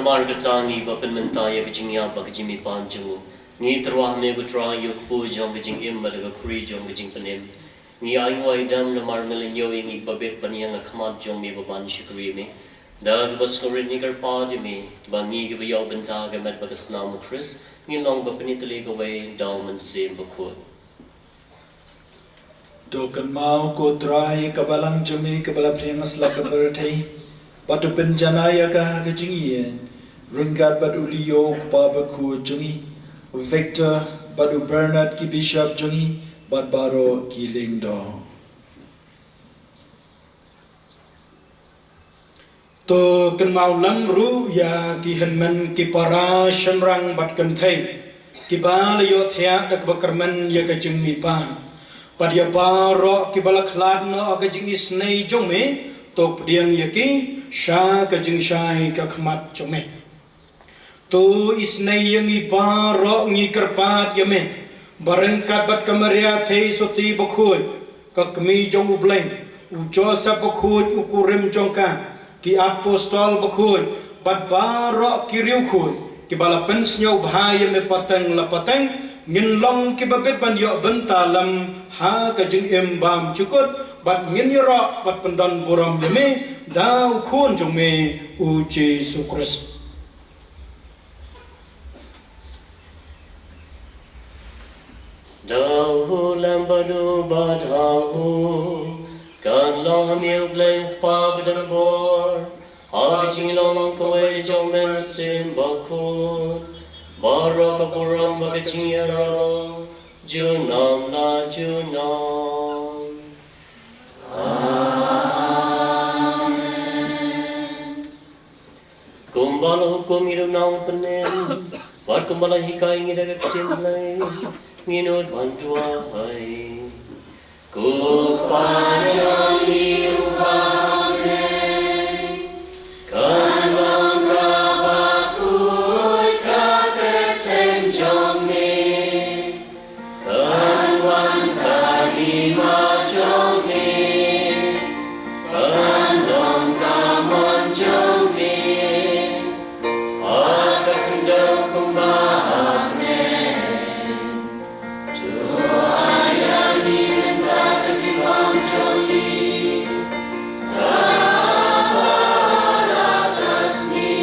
Namar kata ngi ba pynmynta ïa ka jingïap bad ka jingmihpat jong u, ngi tyrwa ha me ko Trai ïa u kpu jong ka jingim bad ka khuri jong ka jingpynim. Ngi ainguh aidam namar me la ñiew ïa ngi ba bit ban ïeng ha khmat jong me ba ban shakri me. Da kaba sngewrit ngi kyrpad ïa me ba ngi kiba ïoh bynta ha ka met bad ka snam u Khrist ngin long ba pynïatylli kawei da u Mynsiem Bakhuid. To kynmaw ko Trai ka balang jong me kaba la phriang ha slap ka pyrthei, bad to pynjanai ïa ka ha ka jingïeit ryngkat bad u Leo u kpa bakhuid jong ngi, u Victor bad u Bernard ki bishop jong ngi, bad baroh ki lyngdoh. To kynmaw lang ruh ïa ki hynmen ki para shynrang bad kynthei kiba la ïoh thiah da kaba kyrmen ïa ka jingmihpat. Bad ïa baroh kiba la khlad noh ha ka jingisynei jong me, to pdiang ïa ki sha ka jingshai ka khmat jong me. To isynei ïa ngi baroh, ngi kyrpad ïa me ba ryngkat bad ka Maria Theisotti bakhuid, ka kmie jong u Blei, u Joseph bakhuid u kurim jong ka, ki apostol bakhuid bad baroh ki riewkhuid kiba la pynsngewbha ïa me pateng la pateng, ngin long kiba bit ban ïoh bynta lem ha ka jingim bymjukut, bad ngin ïaroh bad pyndonburom ïa me da u Khun jong me u Jisu Khrist. Da u Lamb bad u Bah, da u kan long ha me u Blei u Kpa badonbor, ha ka jinglong kawei jong u Mynsiem Bakhuid, baroh ka burom bad ka jingïaroh junom la junom. Amen. Kumba la hukum ïa u nongpynim bad kumba la hikai ïa ngi da ka ktien Blei, ngin nud ban duwai. Ko Kpa jong ngi uba ha bneng, kan long ba bakhuid ka kyrteng jong me. Kan wan ka hima jong me, kan long ka mon jong me, ha ka khyndew kumba ha bneng. To ai ïa ngi mynta ka jingbam jong ngi, ha kaba ha ka sngi.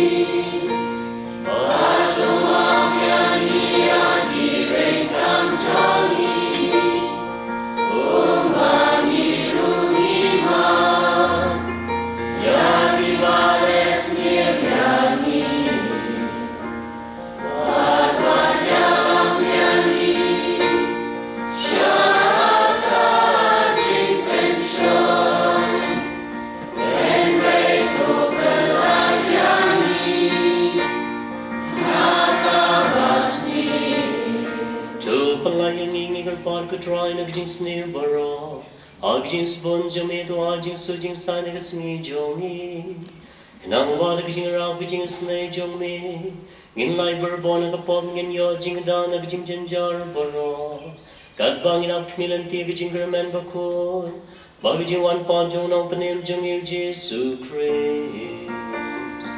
To pynlait ïa ngi, ngi kyrpad ko Trai, na ka jingsniew baroh, ha ka jingsbun jong me, to ai jingsuk jingsaiñ ha ka sngi jong ngi. Khnang ba da ka jingïarap ka jingisynei jong me, ngin lait barabor na ka pop, ngin ïoh jingkyrkhu na ka jingjynjar baroh. Katba ngin ap khmih lynti ka jingkyrmen bakhuid bad ka jingwan pat jong u Nongpynim jong ngi u Jisu Khrist.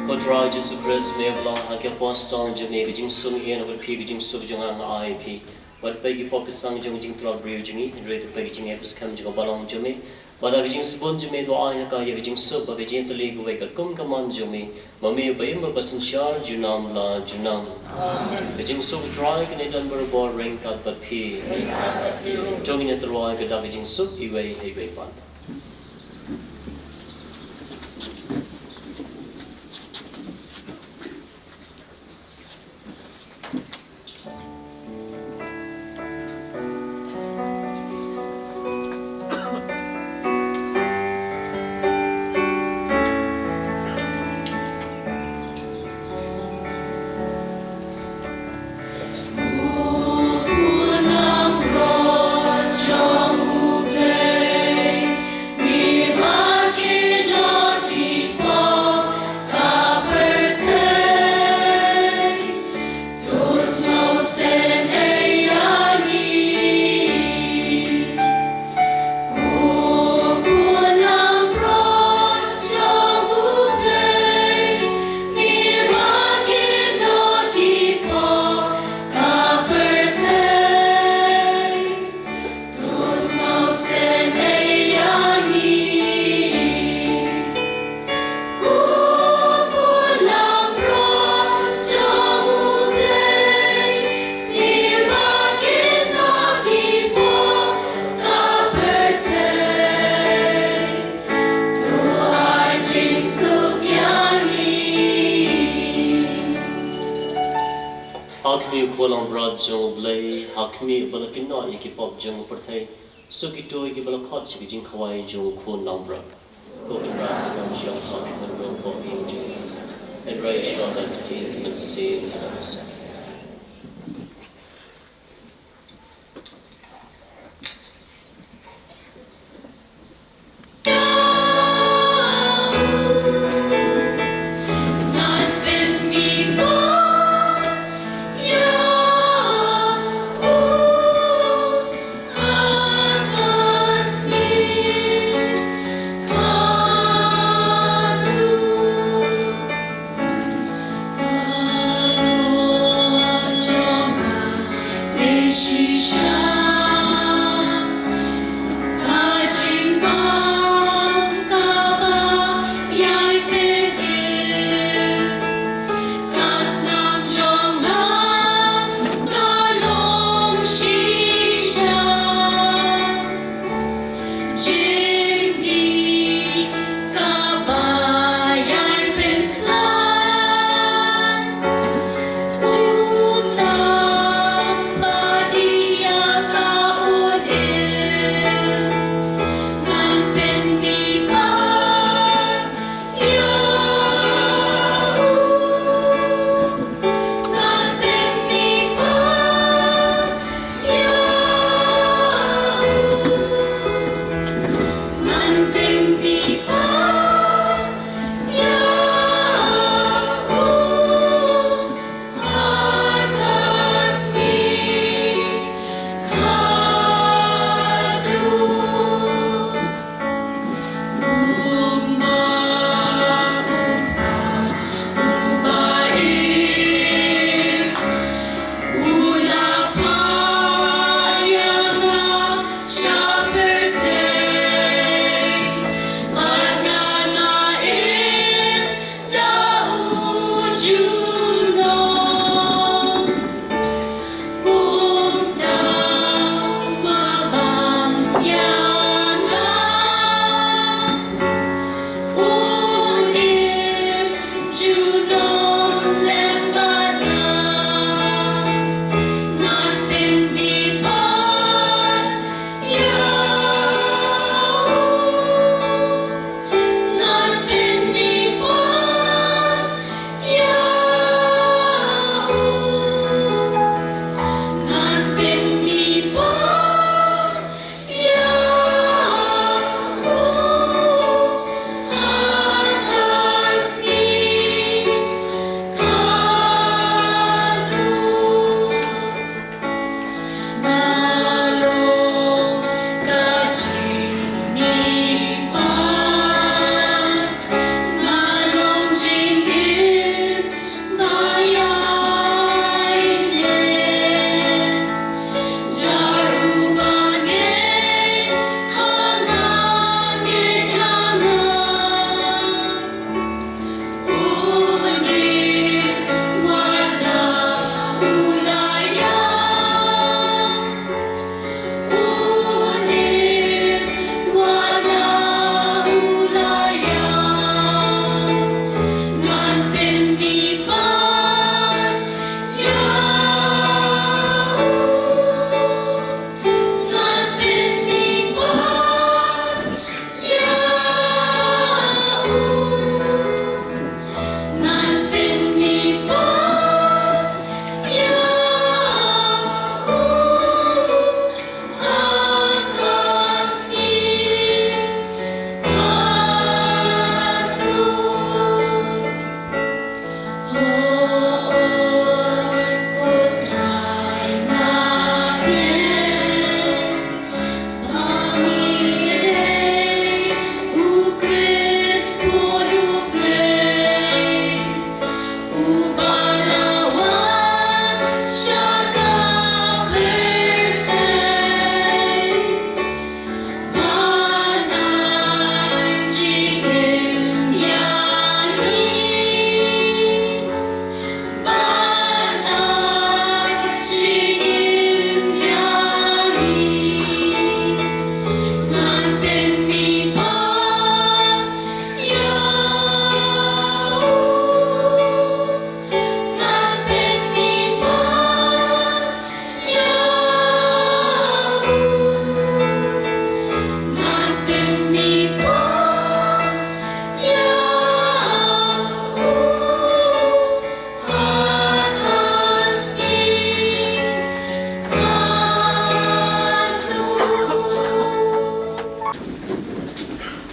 Ko Trai Jisu Khrist, me ba la ong ha ki apostol jong me, ka jingsuk ngi ai ïa phi, ka jingsuk jong nga nga ai ïa phi. Wat peit ki pop ki sang jong ka jingtlot briew jong ngi, hynrei to peit ki jingeh ki skhem jong ka balang jong me. Bad da ka jingsbun jong me to ai ha ka ïa ka jingsuk bad ka jingïatylli kawei katkum ka mon jong me. Ma me uba im bad uba synshar junom la junom. Amen. Ka jingsuk u Trai kan don barabor ryngkat bad phi. Ryngkat bad phi. To ngin ïatylli ka da ka jingsuk iwei ha iwei pat. Ko langbrot jong U Blei, ha khmih ba la kynnoh ïa ki pop jong u pyrthei, sa kito kiba la khot sha ka jingkhawai jong u Khun langbrot. Ko Kynrad, ngam shym khot ban rung pop ïing jong u. Hynrei shuwa ban kti, mynsiem ka la sah.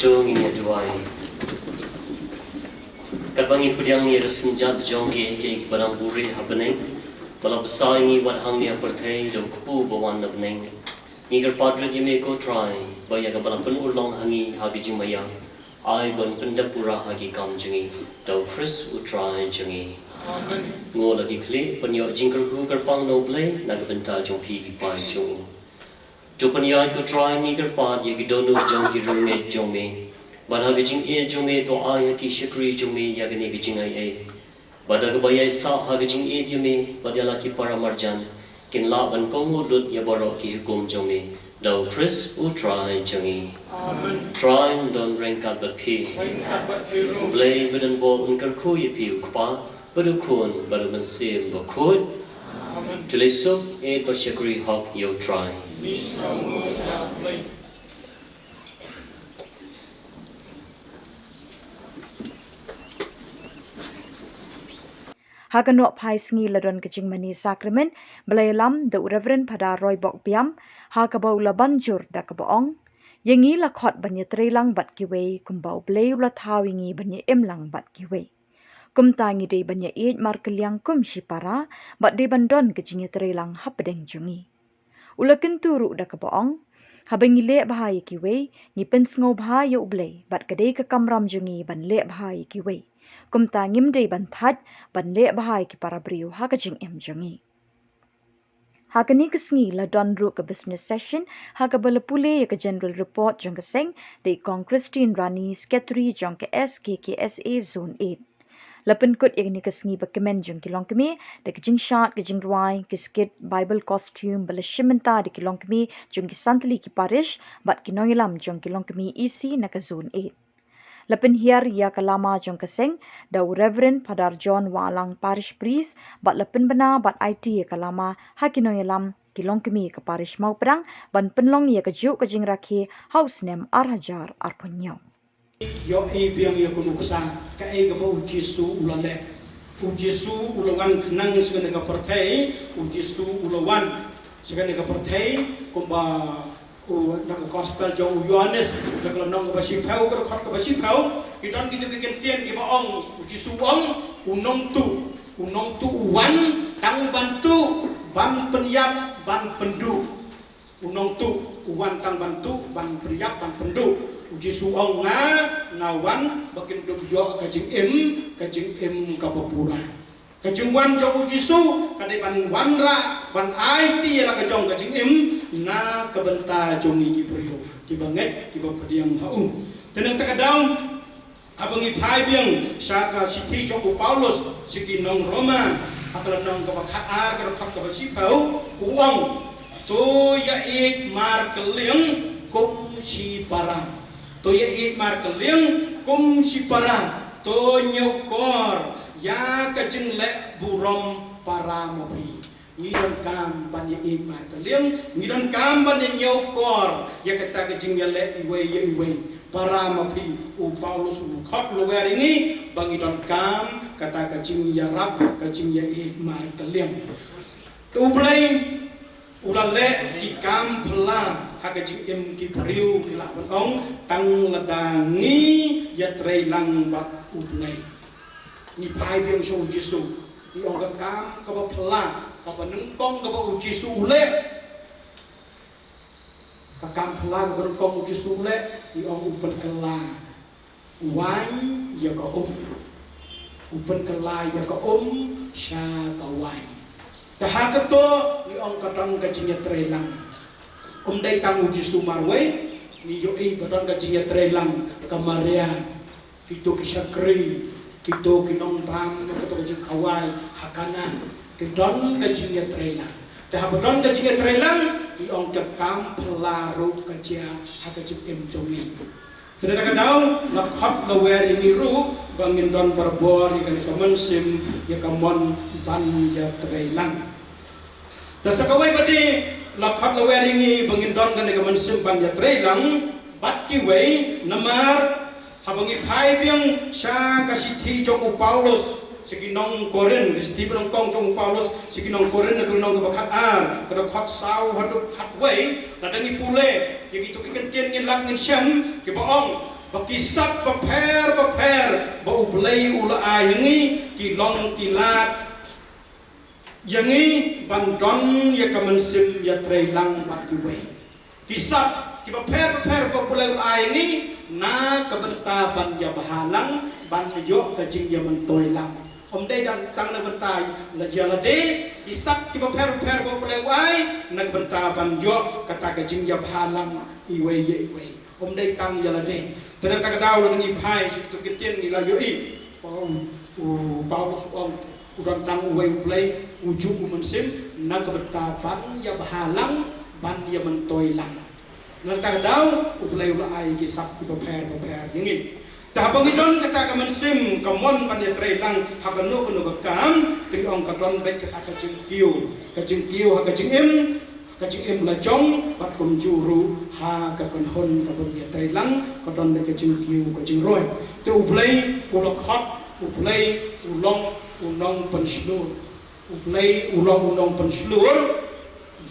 Ngin ïa duwai. Katba ngi pdiang ïa ka synjat jong ki, ki, ki ba dang buhrieh ha bneng, ba la bsa ïa ngi wat hangne ha pyrthei da u Kpu ba wan na bneng. Ngi kyrpad rit ïa me ko Trai, ba ïa kaba la pynurlong ha ngi ha ka jingmaïa, ai ban pyndep pura ha ki kam jong ngi, da u Khrist u Trai jong ngi. Amen. Ngin la ki khlieh, pynïoh jingkyrkhu kyrpang na u Blei na ka bynta jong phi ki paid jong u. To pynïaid ko Trai, ngi kyrpad ïa ki dohnud jong ki riewngeit jong me. Bad ha ka jingïeit jong me to ai ha ki shakri jong me ïa kane ka jingaiei. Bad da kaba ïaisah ha ka jingïeit ïa me bad ïa la ki para marjan, kin lah ban kohnguh lut ïa baroh ki hukum jong me. Da u Khrist u Trai jong ngi. Amen. Trai un don ryngkat bad phi. Ryngkat bad phi ruh. U Blei ba donbor un kyrkhu ïa phi u Kpa, bad u Khun, bad u Mynsiem Bakhuid. Amen. To leit suk, ïeit bad shakri hok ïa u Trai. Ha ka nohphai sngi la don ka jingmane sakramen ba la ïalam da u Reverend Phadar Roybok Biam, ha kaba u la ban jur da kaba ong: Ïa ngi la khot ban ïatreilang bad kiwei kumba u Blei u la thaw ïa ngi ban ïa im lang bad kiwei. Kumta ngi dei ban ïa ïeit markylliang kum shipara, bad dei ban don ka jingïatreilang hapdeng jong ngi. U la kyntu ruh da kaba ong: Haba ngi leh bha ïa kiwei, ngi pynsngew bha ïa u Blei, bad ka dei ka kamram jong ngi ban leh bha ïa kiwei. Kumta ngim dei ban thait ban leh bha ïa ki para briew ha ka jingim jong ngi. Ha kane ka sngi la don ruh ka business session, ha kaba la pule ïa ka general report jong ka seng da i Kong Christine Rani, Secretary jong ka S K K S A Zone eight. La pynkut ïa kane ka sngi bakmen jong ki longkmie da ka jingshad, ka jingrwai, ki skit, Bible costume ba la shim bynta da ki longkmie jong ki san tylli ki parish bad ki nongïalam jong ki longkmie E C na ka Zone eight. La pynhiar ïa ka lama jong ka seng da u Reverend Phadar John Wahlang, Parish Priest, bad la pynbna bad aiti ïa ka lama ha ki nongïalam, ki longkmie ka Parish Mawpdang, ban pynlong ïa kajuh ka jingrakhe ha u snem ar hajar arphew hynñiew. Ïohi biang ïa ka nuksa, kaei kaba u Jisu u la leh. U Jisu u la wan khnang sha kane ka pyrthei, u Jisu u la wan sha kane ka pyrthei, kumba u, na ka gospel jong u Ïohannes, na ka lynnong kaba shiphew, ka dkhot kaba shiphew, ki don kito ki kyntien kiba ong, u Jisu u ong, u nongtuh, u nongtuh u wan, tang ban tuh, ban pynïap, ban pynduh. U nongtuh u wan tang ban tuh, ban pynïap, ban pynduh. U Jisu u ong, nga, nga wan ba kin dup ïoh ka jingim, ka jingim kaba pura. Ka jingwan jong u Jisu ka dei ban wanrah, ban aiti ïa la ka jong ka jingim na ka bynta jong ngi ki briew kiba ngeit, kiba pdiang ha u. Te na kata ka daw, haba ngi phai biang sha ka shithi jong u Paulus sha ki nong Roma, ha ka lynnong kaba khatar, ka dkhot kaba shiphew, u ong, to ïa ïeit markylliang kum shipara. To ïa ïeit markylliang kum shipara. To ñiewkor ïa ka jingleh burom para ma phi. Ngi donkam ban ïa ïeit markylliang, ngi donkam ban ïa ñiewkor ïa kata ka jingïaleh iwei ïa iwei. Para ma phi, u Paulus u khot lwer ïa ngi ba ngi donkam kata ka jingïarap, ka jingïa ïeit markylliang. Te u Blei u la leh ki kam phylla ha ka jingim ki briew, ngi lah ban ong, tang lada ngi ïatreilang bad u Blei. Ngi phai biang sha u Jisu, ngi ong ka kam kaba phylla, kaba nyngkong kaba u Jisu u leh. Ka kam phylla kaba nyngkong u Jisu u leh, ngi ong u pynkylla waiñ ïa ka um. U pynkylla ïa ka um sha ka waiñ. Te ha kato ngi ong ka don ka jingïatreilang. Um dei tang u Jisu marwei, ngi ïohi ba don ka jingïatreilang, ka Maria, kito ki shakri, kito ki nongbam, kato ka jingkhawai ha Kana, ki don ka jingïatreilang. Te haba don ka jingïatreilang, ngi ong ka kam phylla ruh ka jia ha ka jingim jong ngi. Te na kata ka daw la khot lwer ïa ngi ruh ba ngin don barabor ïa kane ka mynsiem, ïa ka mon ban ïatreilang. Te sa kawei pat de, la khot lwer ïa ngi ba ngin don kane ka mynsiem ban ïatreilang bad kiwei, namar haba ngi phai biang sha ka shithi jong u Paulus sha ki nong Korinth, ka shithi ba nyngkong jong u Paulus sha ki nong Korinth, na ka lynnong kaba khatar, ka dkhot saw haduh khatwei, lada ngi pule ïa kito ki kyntien, ngin lap ngin shem kiba ong, Ba ki sap bapher bapher ba U Blei u la ai ïa ngi, ki long ki lad ïa ngi ban don ïa ka mynsiem ïatreilang bad kiwei. Ki sap ki bapher bapher ba U Blei u la ai ïa ngi na ka bynta ban ïabha lang, ban ïoh ka jingïamyntoi lang. Ym dei dang tang na bynta la ïa lade, ki sap ki bapher bapher ba U Blei u ai na ka bynta ban ïoh kata ka jingïabha lang iwei ïa iwei. Ym dei tang ïa lade. Te na kata ka daw lada ngi phai sha kito ki ktien ngi la ïohi ba u, u Paulus u ong u don tang uwei U Blei, u juh u mynsiem na ka bynta ban ïabha lang, ban ïamyntoi lang. Na kata ka daw U Blei u la ai ki sap ki bapher bapher ïa ngi. Te haba ngi don kata ka mynsiem ka mon ban ïatreilang ha kano kano ka kam, te ngi ong ka don beit kata ka jingkiew, ka jingkiew ha ka jingim, ka jingim la jong, bad kumjuh ruh ha ka kynhun kaba ngi ïatreilang ka don beit ka jingkiew ka jingroi. Te U Blei u la khot, U Blei u long u nongpynshlur. U Blei u long u nongpynshlur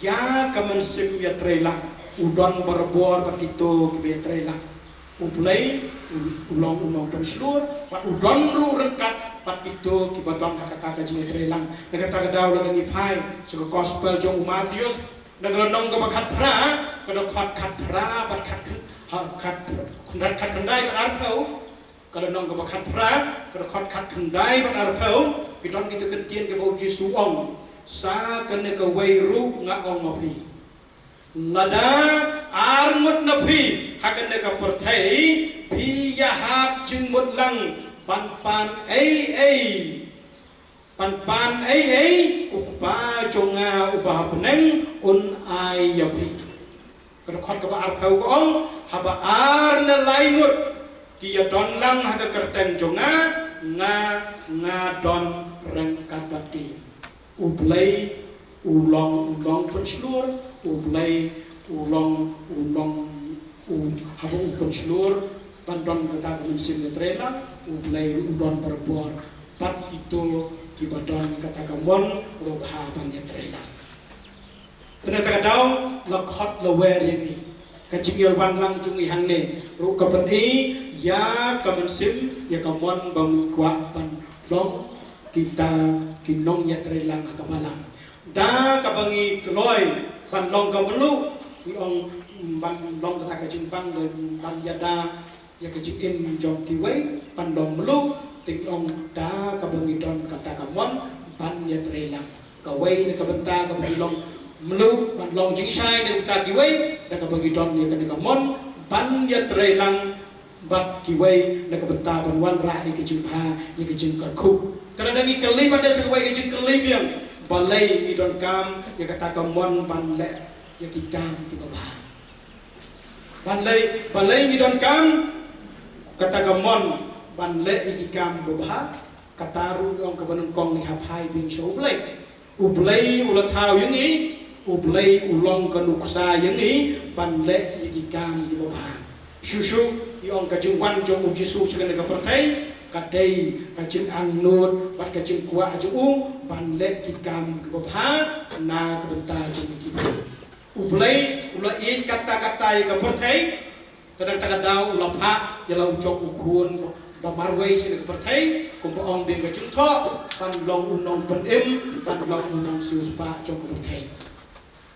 ïa ka mynsiem ïatreilang. U don barabor bad kito kiba ïatreilang. U Blei u, u long u nongpynshlur bad u don ruh ryngkat bad kito kiba don ha kata ka jingïatreilang. Na kata ka daw lada ngi phai sha ka gospel jong u Mathaios, na ka lynnong kaba khatphra, ka dkhot khatphra bad khat, ha, khat, khat khyndai bad arphew. Ka lynnong kaba khatphra, ka dkhot khat khyndai bad arphew, ki don kito ki ktien kiba u Jisu u ong, sa kane kawei ruh nga ong ïa phi, lada ar ngut na phi ha kane ka pyrthei, phi ïahap jingmut lang ban pan ei ei, ban pan ei ei, U Kpa jong nga uba ha bneng un ai ïa phi. Ka dkhot kaba arphew ka ong, haba ar ne lai ngut ki ïadon lang ha ka kyrteng jong nga, nga, nga don ryngkat bad ki. U Blei u long u nongpynshlur, U Blei u long u nong, u, haba u pynshlur ban don kata ka mynsiem ïatreilang, U Blei u don barabor bad kito kiba don kata ka mon kaba bha ban ïatreilang. Te na kata ka daw la khot la wer ïa ngi. Ka jingïawan lang jong ngi hangne ruh ka pyni ïa ka mynsiem, ïa ka mon ba ngi kwah ban long kita ki nongïatreilang ha ka balang. Da kaba ngi kloi ban long ka mluh, ngi ong, mm, ban long kata ka jingpang ban ïada ïa ka jingim jong kiwei, ban long mluh, te ngi ong da kaba ngi don kata ka mon ban ïatreilang. Kawei na ka bynta kaba ngi long mluh ban long jingshai na ka bynta kiwei, da kaba ngi don ïa kane ka mon ban ïatreilang bad kiwei, na ka bynta ban wanrah ïa ka jingbha, ïa ka jingkyrkhu. Te lada ngi kylli pat de sa kawei ka jingkylli biang, balei ngi donkam ïa kata ka mon ban leh ïa ki kam kiba bha? Balei, balei ngi donkam kata ka mon ban leh ïa ki kam babha? Kata ruh ngi ong kaba nyngkong, ngi hap phai biang sha U Blei. U Blei u la thaw ïa ngi, U Blei u long ka nuksa ïa ngi ban leh ïa ki kam kiba bha. Shuh shuh ngi ong ka jingwan jong U Jisu sha kane ka pyrthei ka dei ka jingangnud bad ka jingkwah jong u ban leh ki kam kiba bha na ka bynta jong ngi ki briew. U Blei u la ïeit katta katta ïa ka pyrthei. Te na kata ka daw u la phah ïa la u jong u khun ba marwei sha ka pyrthei, kumba ong biang ka jingthoh, ban long u nongpynim, ban long u nongsiewspah jong ka pyrthei.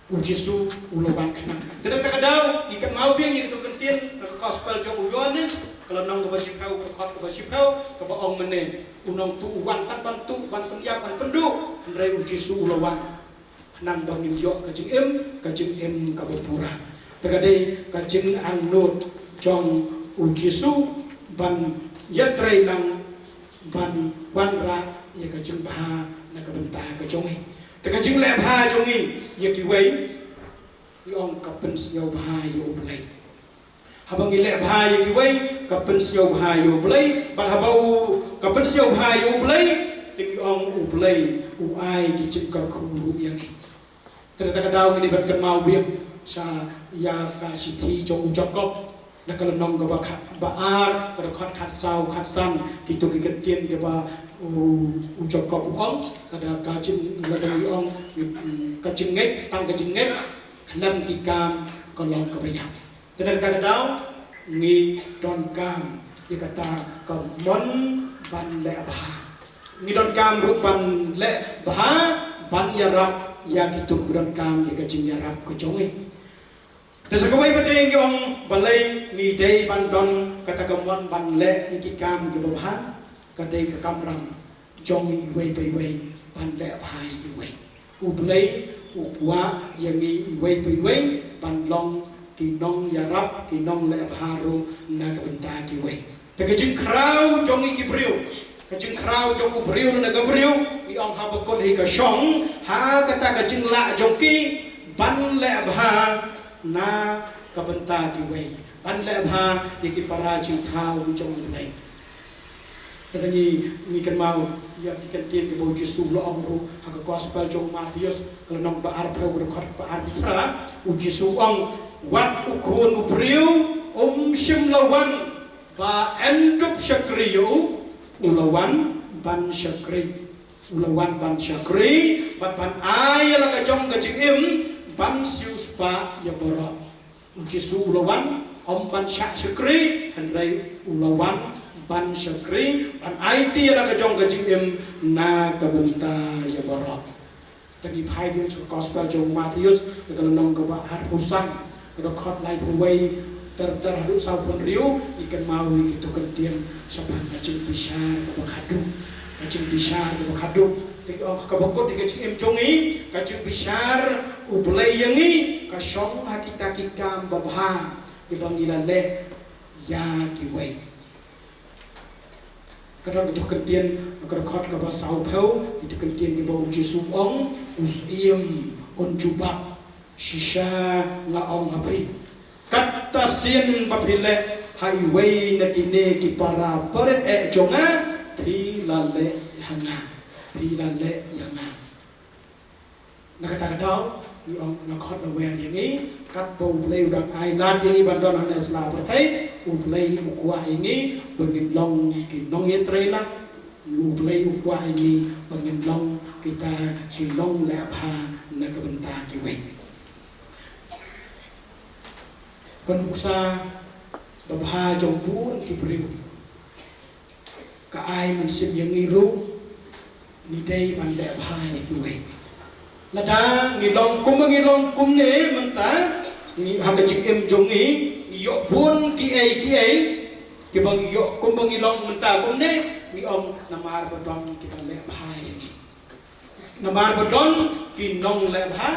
U Jisu u la wan khnang. Te na kata ka daw ngi kynmaw biang ïa kito ki ktien na ka gospel jong u Ïoannis, ka lynnong kaba shiphew, ka dkhot kaba shiphew, kaba ong mynne, u nongtuh u wan tang ban tuh, ban pynïap, ban pynduh, hynrei U Jisu u la wan khnang ba ngin ïoh ka jingim, ka jingim kaba pura. Te ka dei ka jingangnud jong U Jisu ban ïatreilang, ban wanrah ïa ka jingbha na ka bynta ka jong ngi. Te ka jingleh bha jong ngi ïa kiwei, ngi ong ka pynsngewbha ïa U Blei. Haba ngi leh bha ïa kiwei, ka pynsngewbha ïa U Blei, bad haba u, ka pynsngewbha ïa U Blei, te ngi ong U Blei u ai ki jingkyrkhu ruh ïa ngi. Te na kata ka daw ngi dei ban kynmaw biang sha ïa ka shithi jong u Jakob, na ka lynnong kaba khat, ba ar, ka dkhot khatsaw, khatsan, kito ki ktien kiba u, u Jakob u ong, ka da ka jing, lada ngi ong, ka jingngeit, tang ka jingngeit khlem ki kam ka long kaba ïap. Te na kata ka daw Ngi donkam ïa kata ka mon ban leh bha. Ngi donkam ruh ban leh bha, ban ïarap ïa kito kiba donkam ïa ka jingïarap ka jong ngi. Te sa kawei pat de ngi ong balei ngi dei ban don kata ka mon ban leh ïa ki kam kiba bha, ka dei ka kamram jong ngi iwei pa iwei ban leh bha ïa kiwei. U Blei u kwah ïa ngi iwei pa iwei ban long ki nongïarap, ki nongleh bha ruh na ka bynta kiwei. Te ka jingkhraw jong ngi ki briew, ka jingkhraw jong u briew na ka briew, ngi ong haba kut hi ka shong, ha kata ka jinglah jong ki ban leh bha na ka bynta kiwei, ban leh bha ïa ki para jingthaw jong U Blei. Te ngi, ngi kynmaw ïa ki kyntien kiba U Jisu u la ong ruh ha ka gospel jong u Mathaios, ka lynnong ba arphew, ka dkhot ba arphew phra, U Jisu u ong, wat u Khun u briew um shym la wan ba yn dup shakri ïa u, u la wan ban shakri. U la wan ban shakri, bad ban ai ïa la ka jong ka jingim ban siewspah ïa baroh. U Jisu u la wan, ym ban shah shakri, hynrei u la wan ban shakri, ban aiti ïa la ka jong ka jingim na ka bynta ïa baroh. Te ngi phai biang sha ka gospel jong u Mathaios, da ka lynnong kaba arphew san, ka dkhot laiphew wei ter ter haduh sawphew hynriew, ngi kynmaw ïa kito kyntien shaphang ka jingbishar kaba khadduh. Ka jingbishar kaba khadduh. Te ngi ong kaba kut ïa ka jingim jong ngi, ka jingbishar U Blei ïa ngi ka shong ha kita ki kam babha kiba ngi la leh ïa kiwei. Ka don kito kyntien, ka dkhot kaba sawphew, kito kyntien kiba U Jisu u ong, u syiem un jubab, shisha nga ong ha phi, katta sien ba phi leh ha iwei na kine ki para barit eh jong nga, phi la leh ha nga, phi la leh ïa nga. Na kata ka daw, ngi ong la khot la wer ïa ngi, katba U Blei u dang ai lad ïa ngi ban don hangne sha la pyrthei, U Blei u kwah ïa ngi ba ngin long ki nongïatreilang, U Blei u kwah ïa ngi ba ngin long kita ki nongleh bha na ka bynta kiwei. Ka nuksa babha jong bun ki briew ka ai mynsiem ïa ngi ruh, ngi dei ban leh bha ïa kiwei. Lada ngi long kumba ngi long kumne mynta, ngi ha ka jingim jong ngi, ngi ïoh bun kiei kiei, kiba ngi ïoh kumba ngi long mynta kumne, ngi ong namar ba don kiba leh bha ïa ngi. Namar ba don ki nongleh bha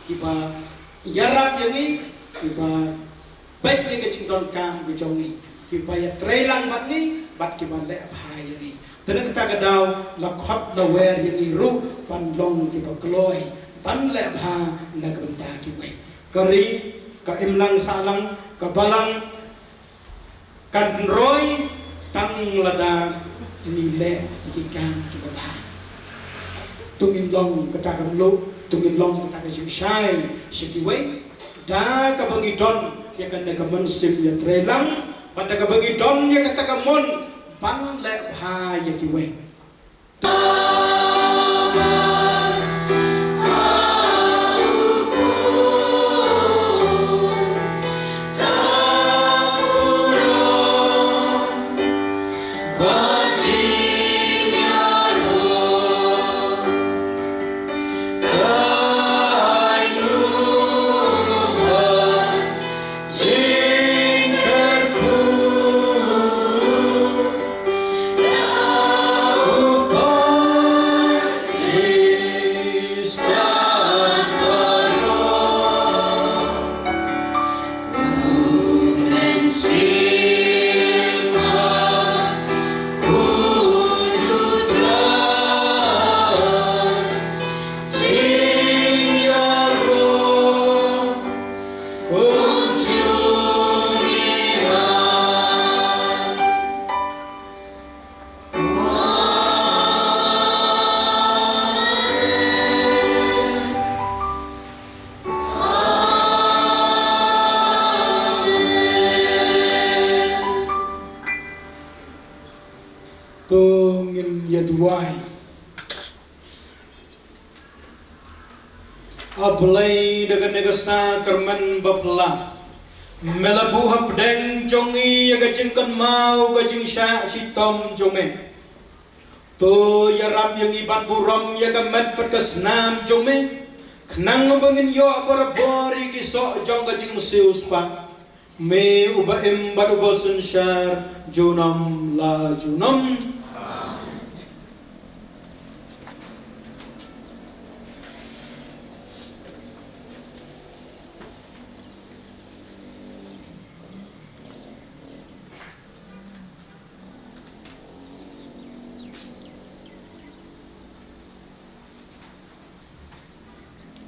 kiba ïarap ïa ngi, kiba peit ïa ka jingdonkam ka jong ngi, kiba ïatreilang bad ngi, bad kiba leh bha ïa ngi. Te na kata ka daw la khot la wer ïa ngi ruh ban long kiba kloi ban leh bha na ka bynta kiwei. Ka ri, ka imlang sahlang, ka balang, kan roi tang lada ngi leh ïa ki kam kiba bha. To ngin long kata ka mluh, to ngin long kata ka jingshai sha kiwei, da kaba ngi don ïa kane ka mynsiem ïatreilang, bad da kaba ngi don ïa kata ka mon ban leh bha ïa kiwei. To ngin ïa duwai. A Blei, da kane ka sakramen bapla, Me la buh hapdeng jong ngi ïa ka jingkynmaw ka jingshah shitom jong me. To ïarap ïa ngi ban burom ïa ka met bad ka snam jong me, khnang ba ngin ïoh barabor ïa ki soh jong ka jingsiewspah. Me uba im bad uba synshar junom la junom.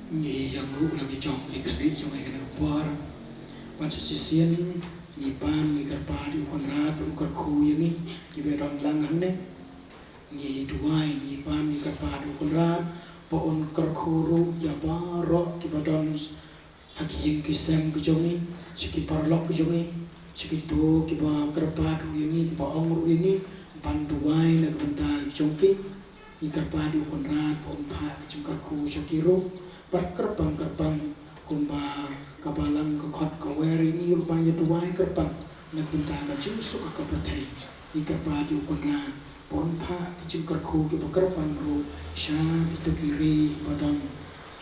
Ngi ïanguh la ngi jong ki kali jong ngi kane ka por. Bad sa shisien ngi pan ngi kyrpad ïa u Kynrad u kyrkhu ïa ngi kiba don lang hangne. Ngi duwai ngi pan ngi kyrpad ïa u Kynrad ba un kyrkhu ruh ïa baroh kiba don ha ki ïing ki sem ki jong ngi, sha ki paralok ki jong ngi, sha kito kiba kyrpad ruh ïa ngi, kiba ong ruh ïa ngi ban duwai na ka bynta ki jong ki. Ngi kyrpad ïa u Kynrad ba un phah ka jingkyrkhu sha ki ruh, bad kyrpang kyrpang kumba ka balang ka khot ka wer ïa ngi ruh ban ïa duwai kyrpang na ka bynta ka jingsuk ka pyrthei. Ngi kyrpad ïa u Kynrad ba un phah ka jingkyrkhu kiba kyrpang ruh sha kito ki ri ba don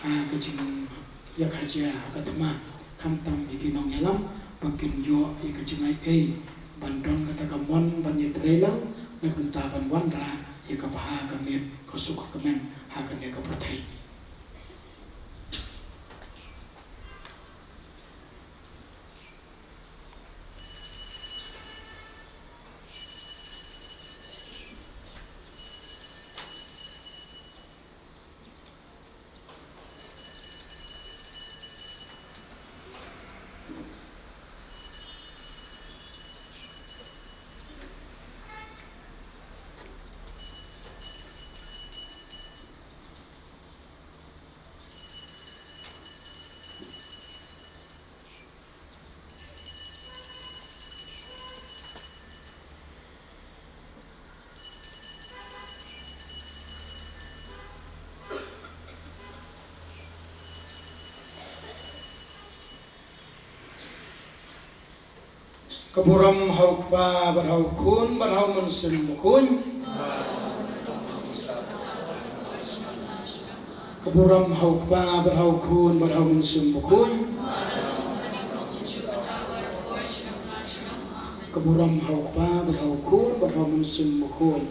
ha ka jing ïa ka jia ha ka thma, khamtam ïa ki nongïalam ba kin ïoh ïa ka jingai ei ban don kata ka mon ban ïatrei lang na ka bynta ban wanrah ïa ka bha ka miat ka suk ka kmen ha kane ka pyrthei. Ka burom ha u Kpa bad ha u Khun bad ha u Mynsiem Bakhuid. Ka burom ha u Kpa bad ha u Khun bad ha u Mynsiem Bakhuid. Ka burom ha u Kpa bad ha u Khun bad ha u Mynsiem Bakhuid.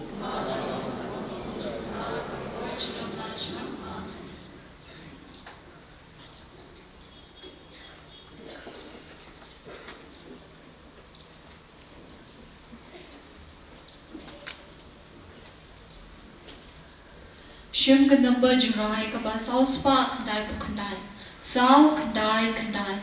Shim ka number jingrwai kaba saw spah khyndai phew khyndai. Saw khyndai khyndai.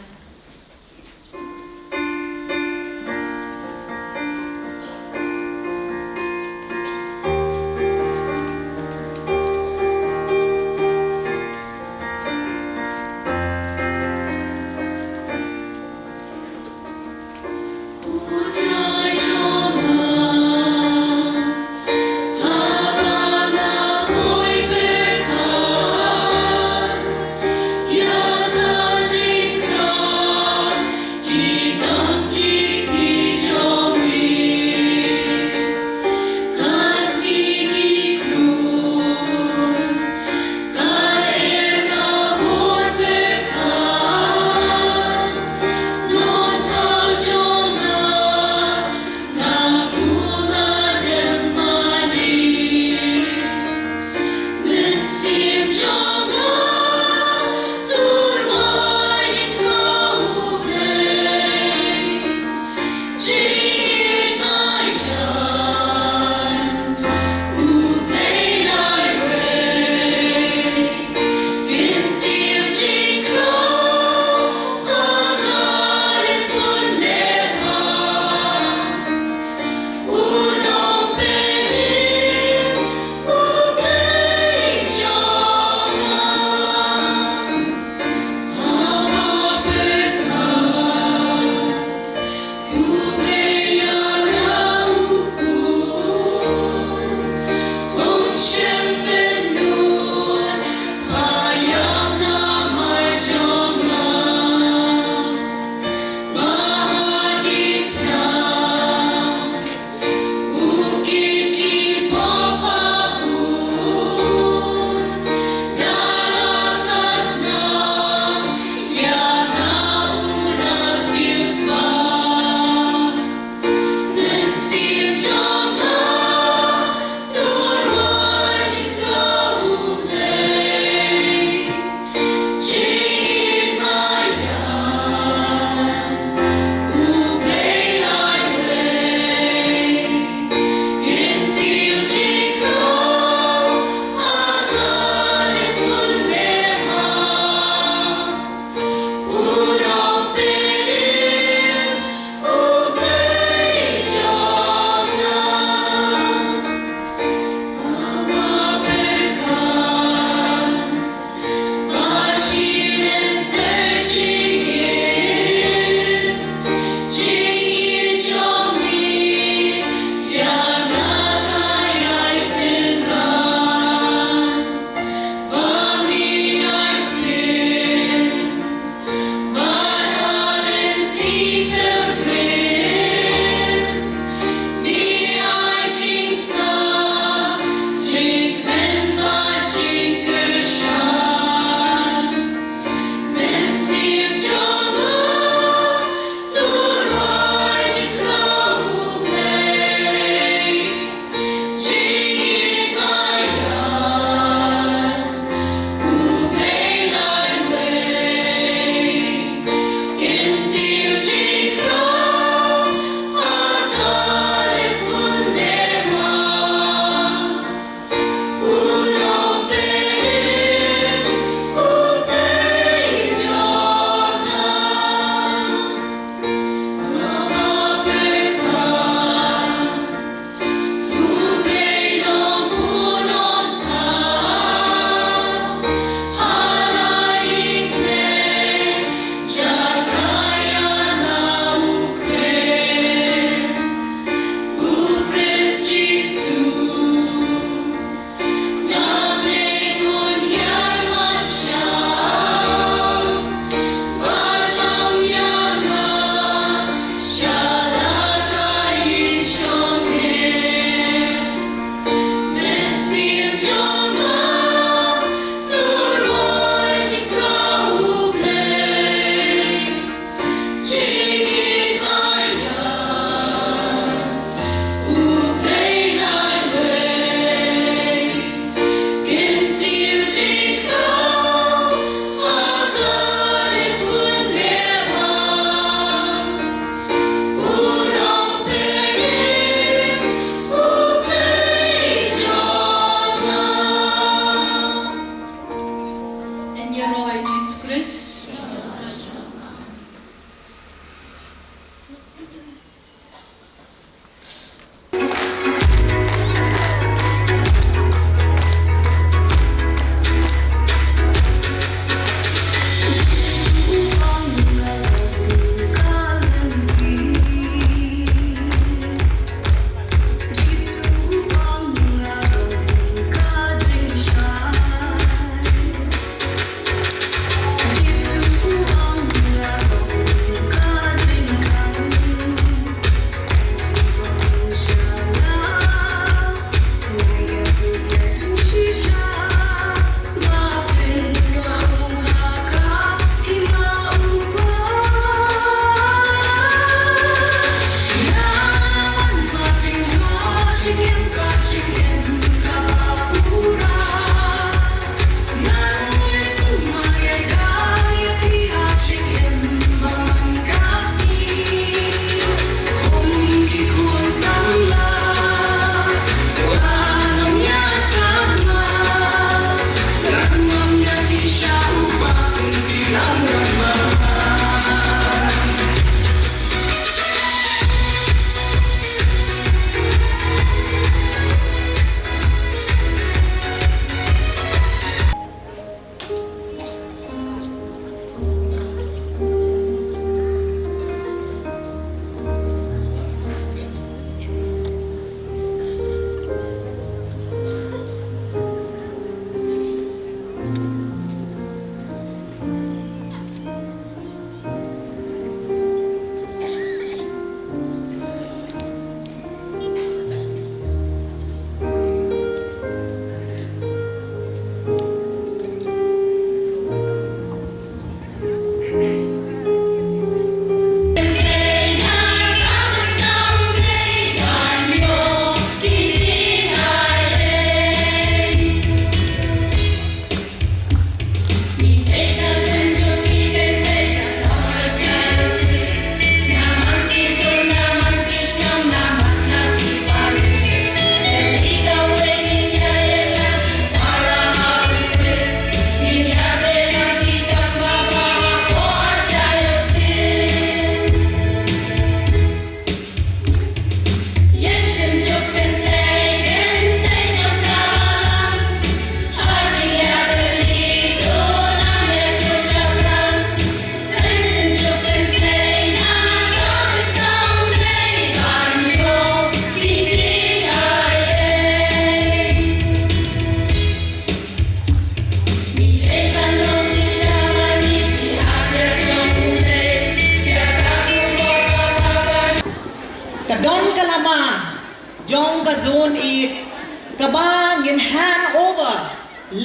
jong ka Zone eight, kaba ngin hand over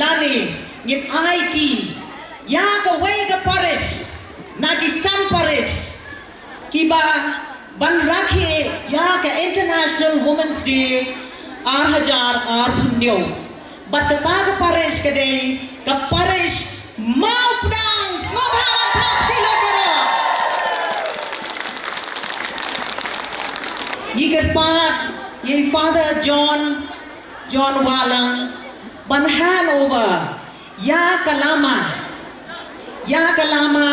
lane ngin aiti ïa kawei ka parish na ki san parish kiba ban rakhe ïa ka International Women's Day ar hajar arphew hynñiew. Bad kata ka parish ka dei ka parish Mawpdang. Sngewbha ban thap kti lut baroh. Ngi kyrpad ïa i Father John, John Wahlang, ban hand over ïa ka lama, ïa ka lama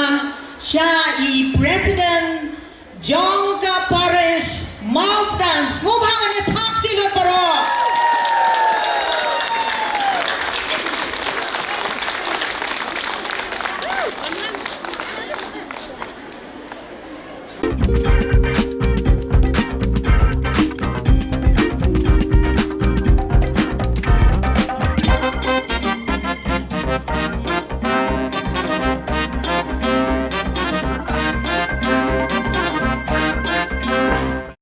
sha i President jong ka parish Mawpdang. Sngewbha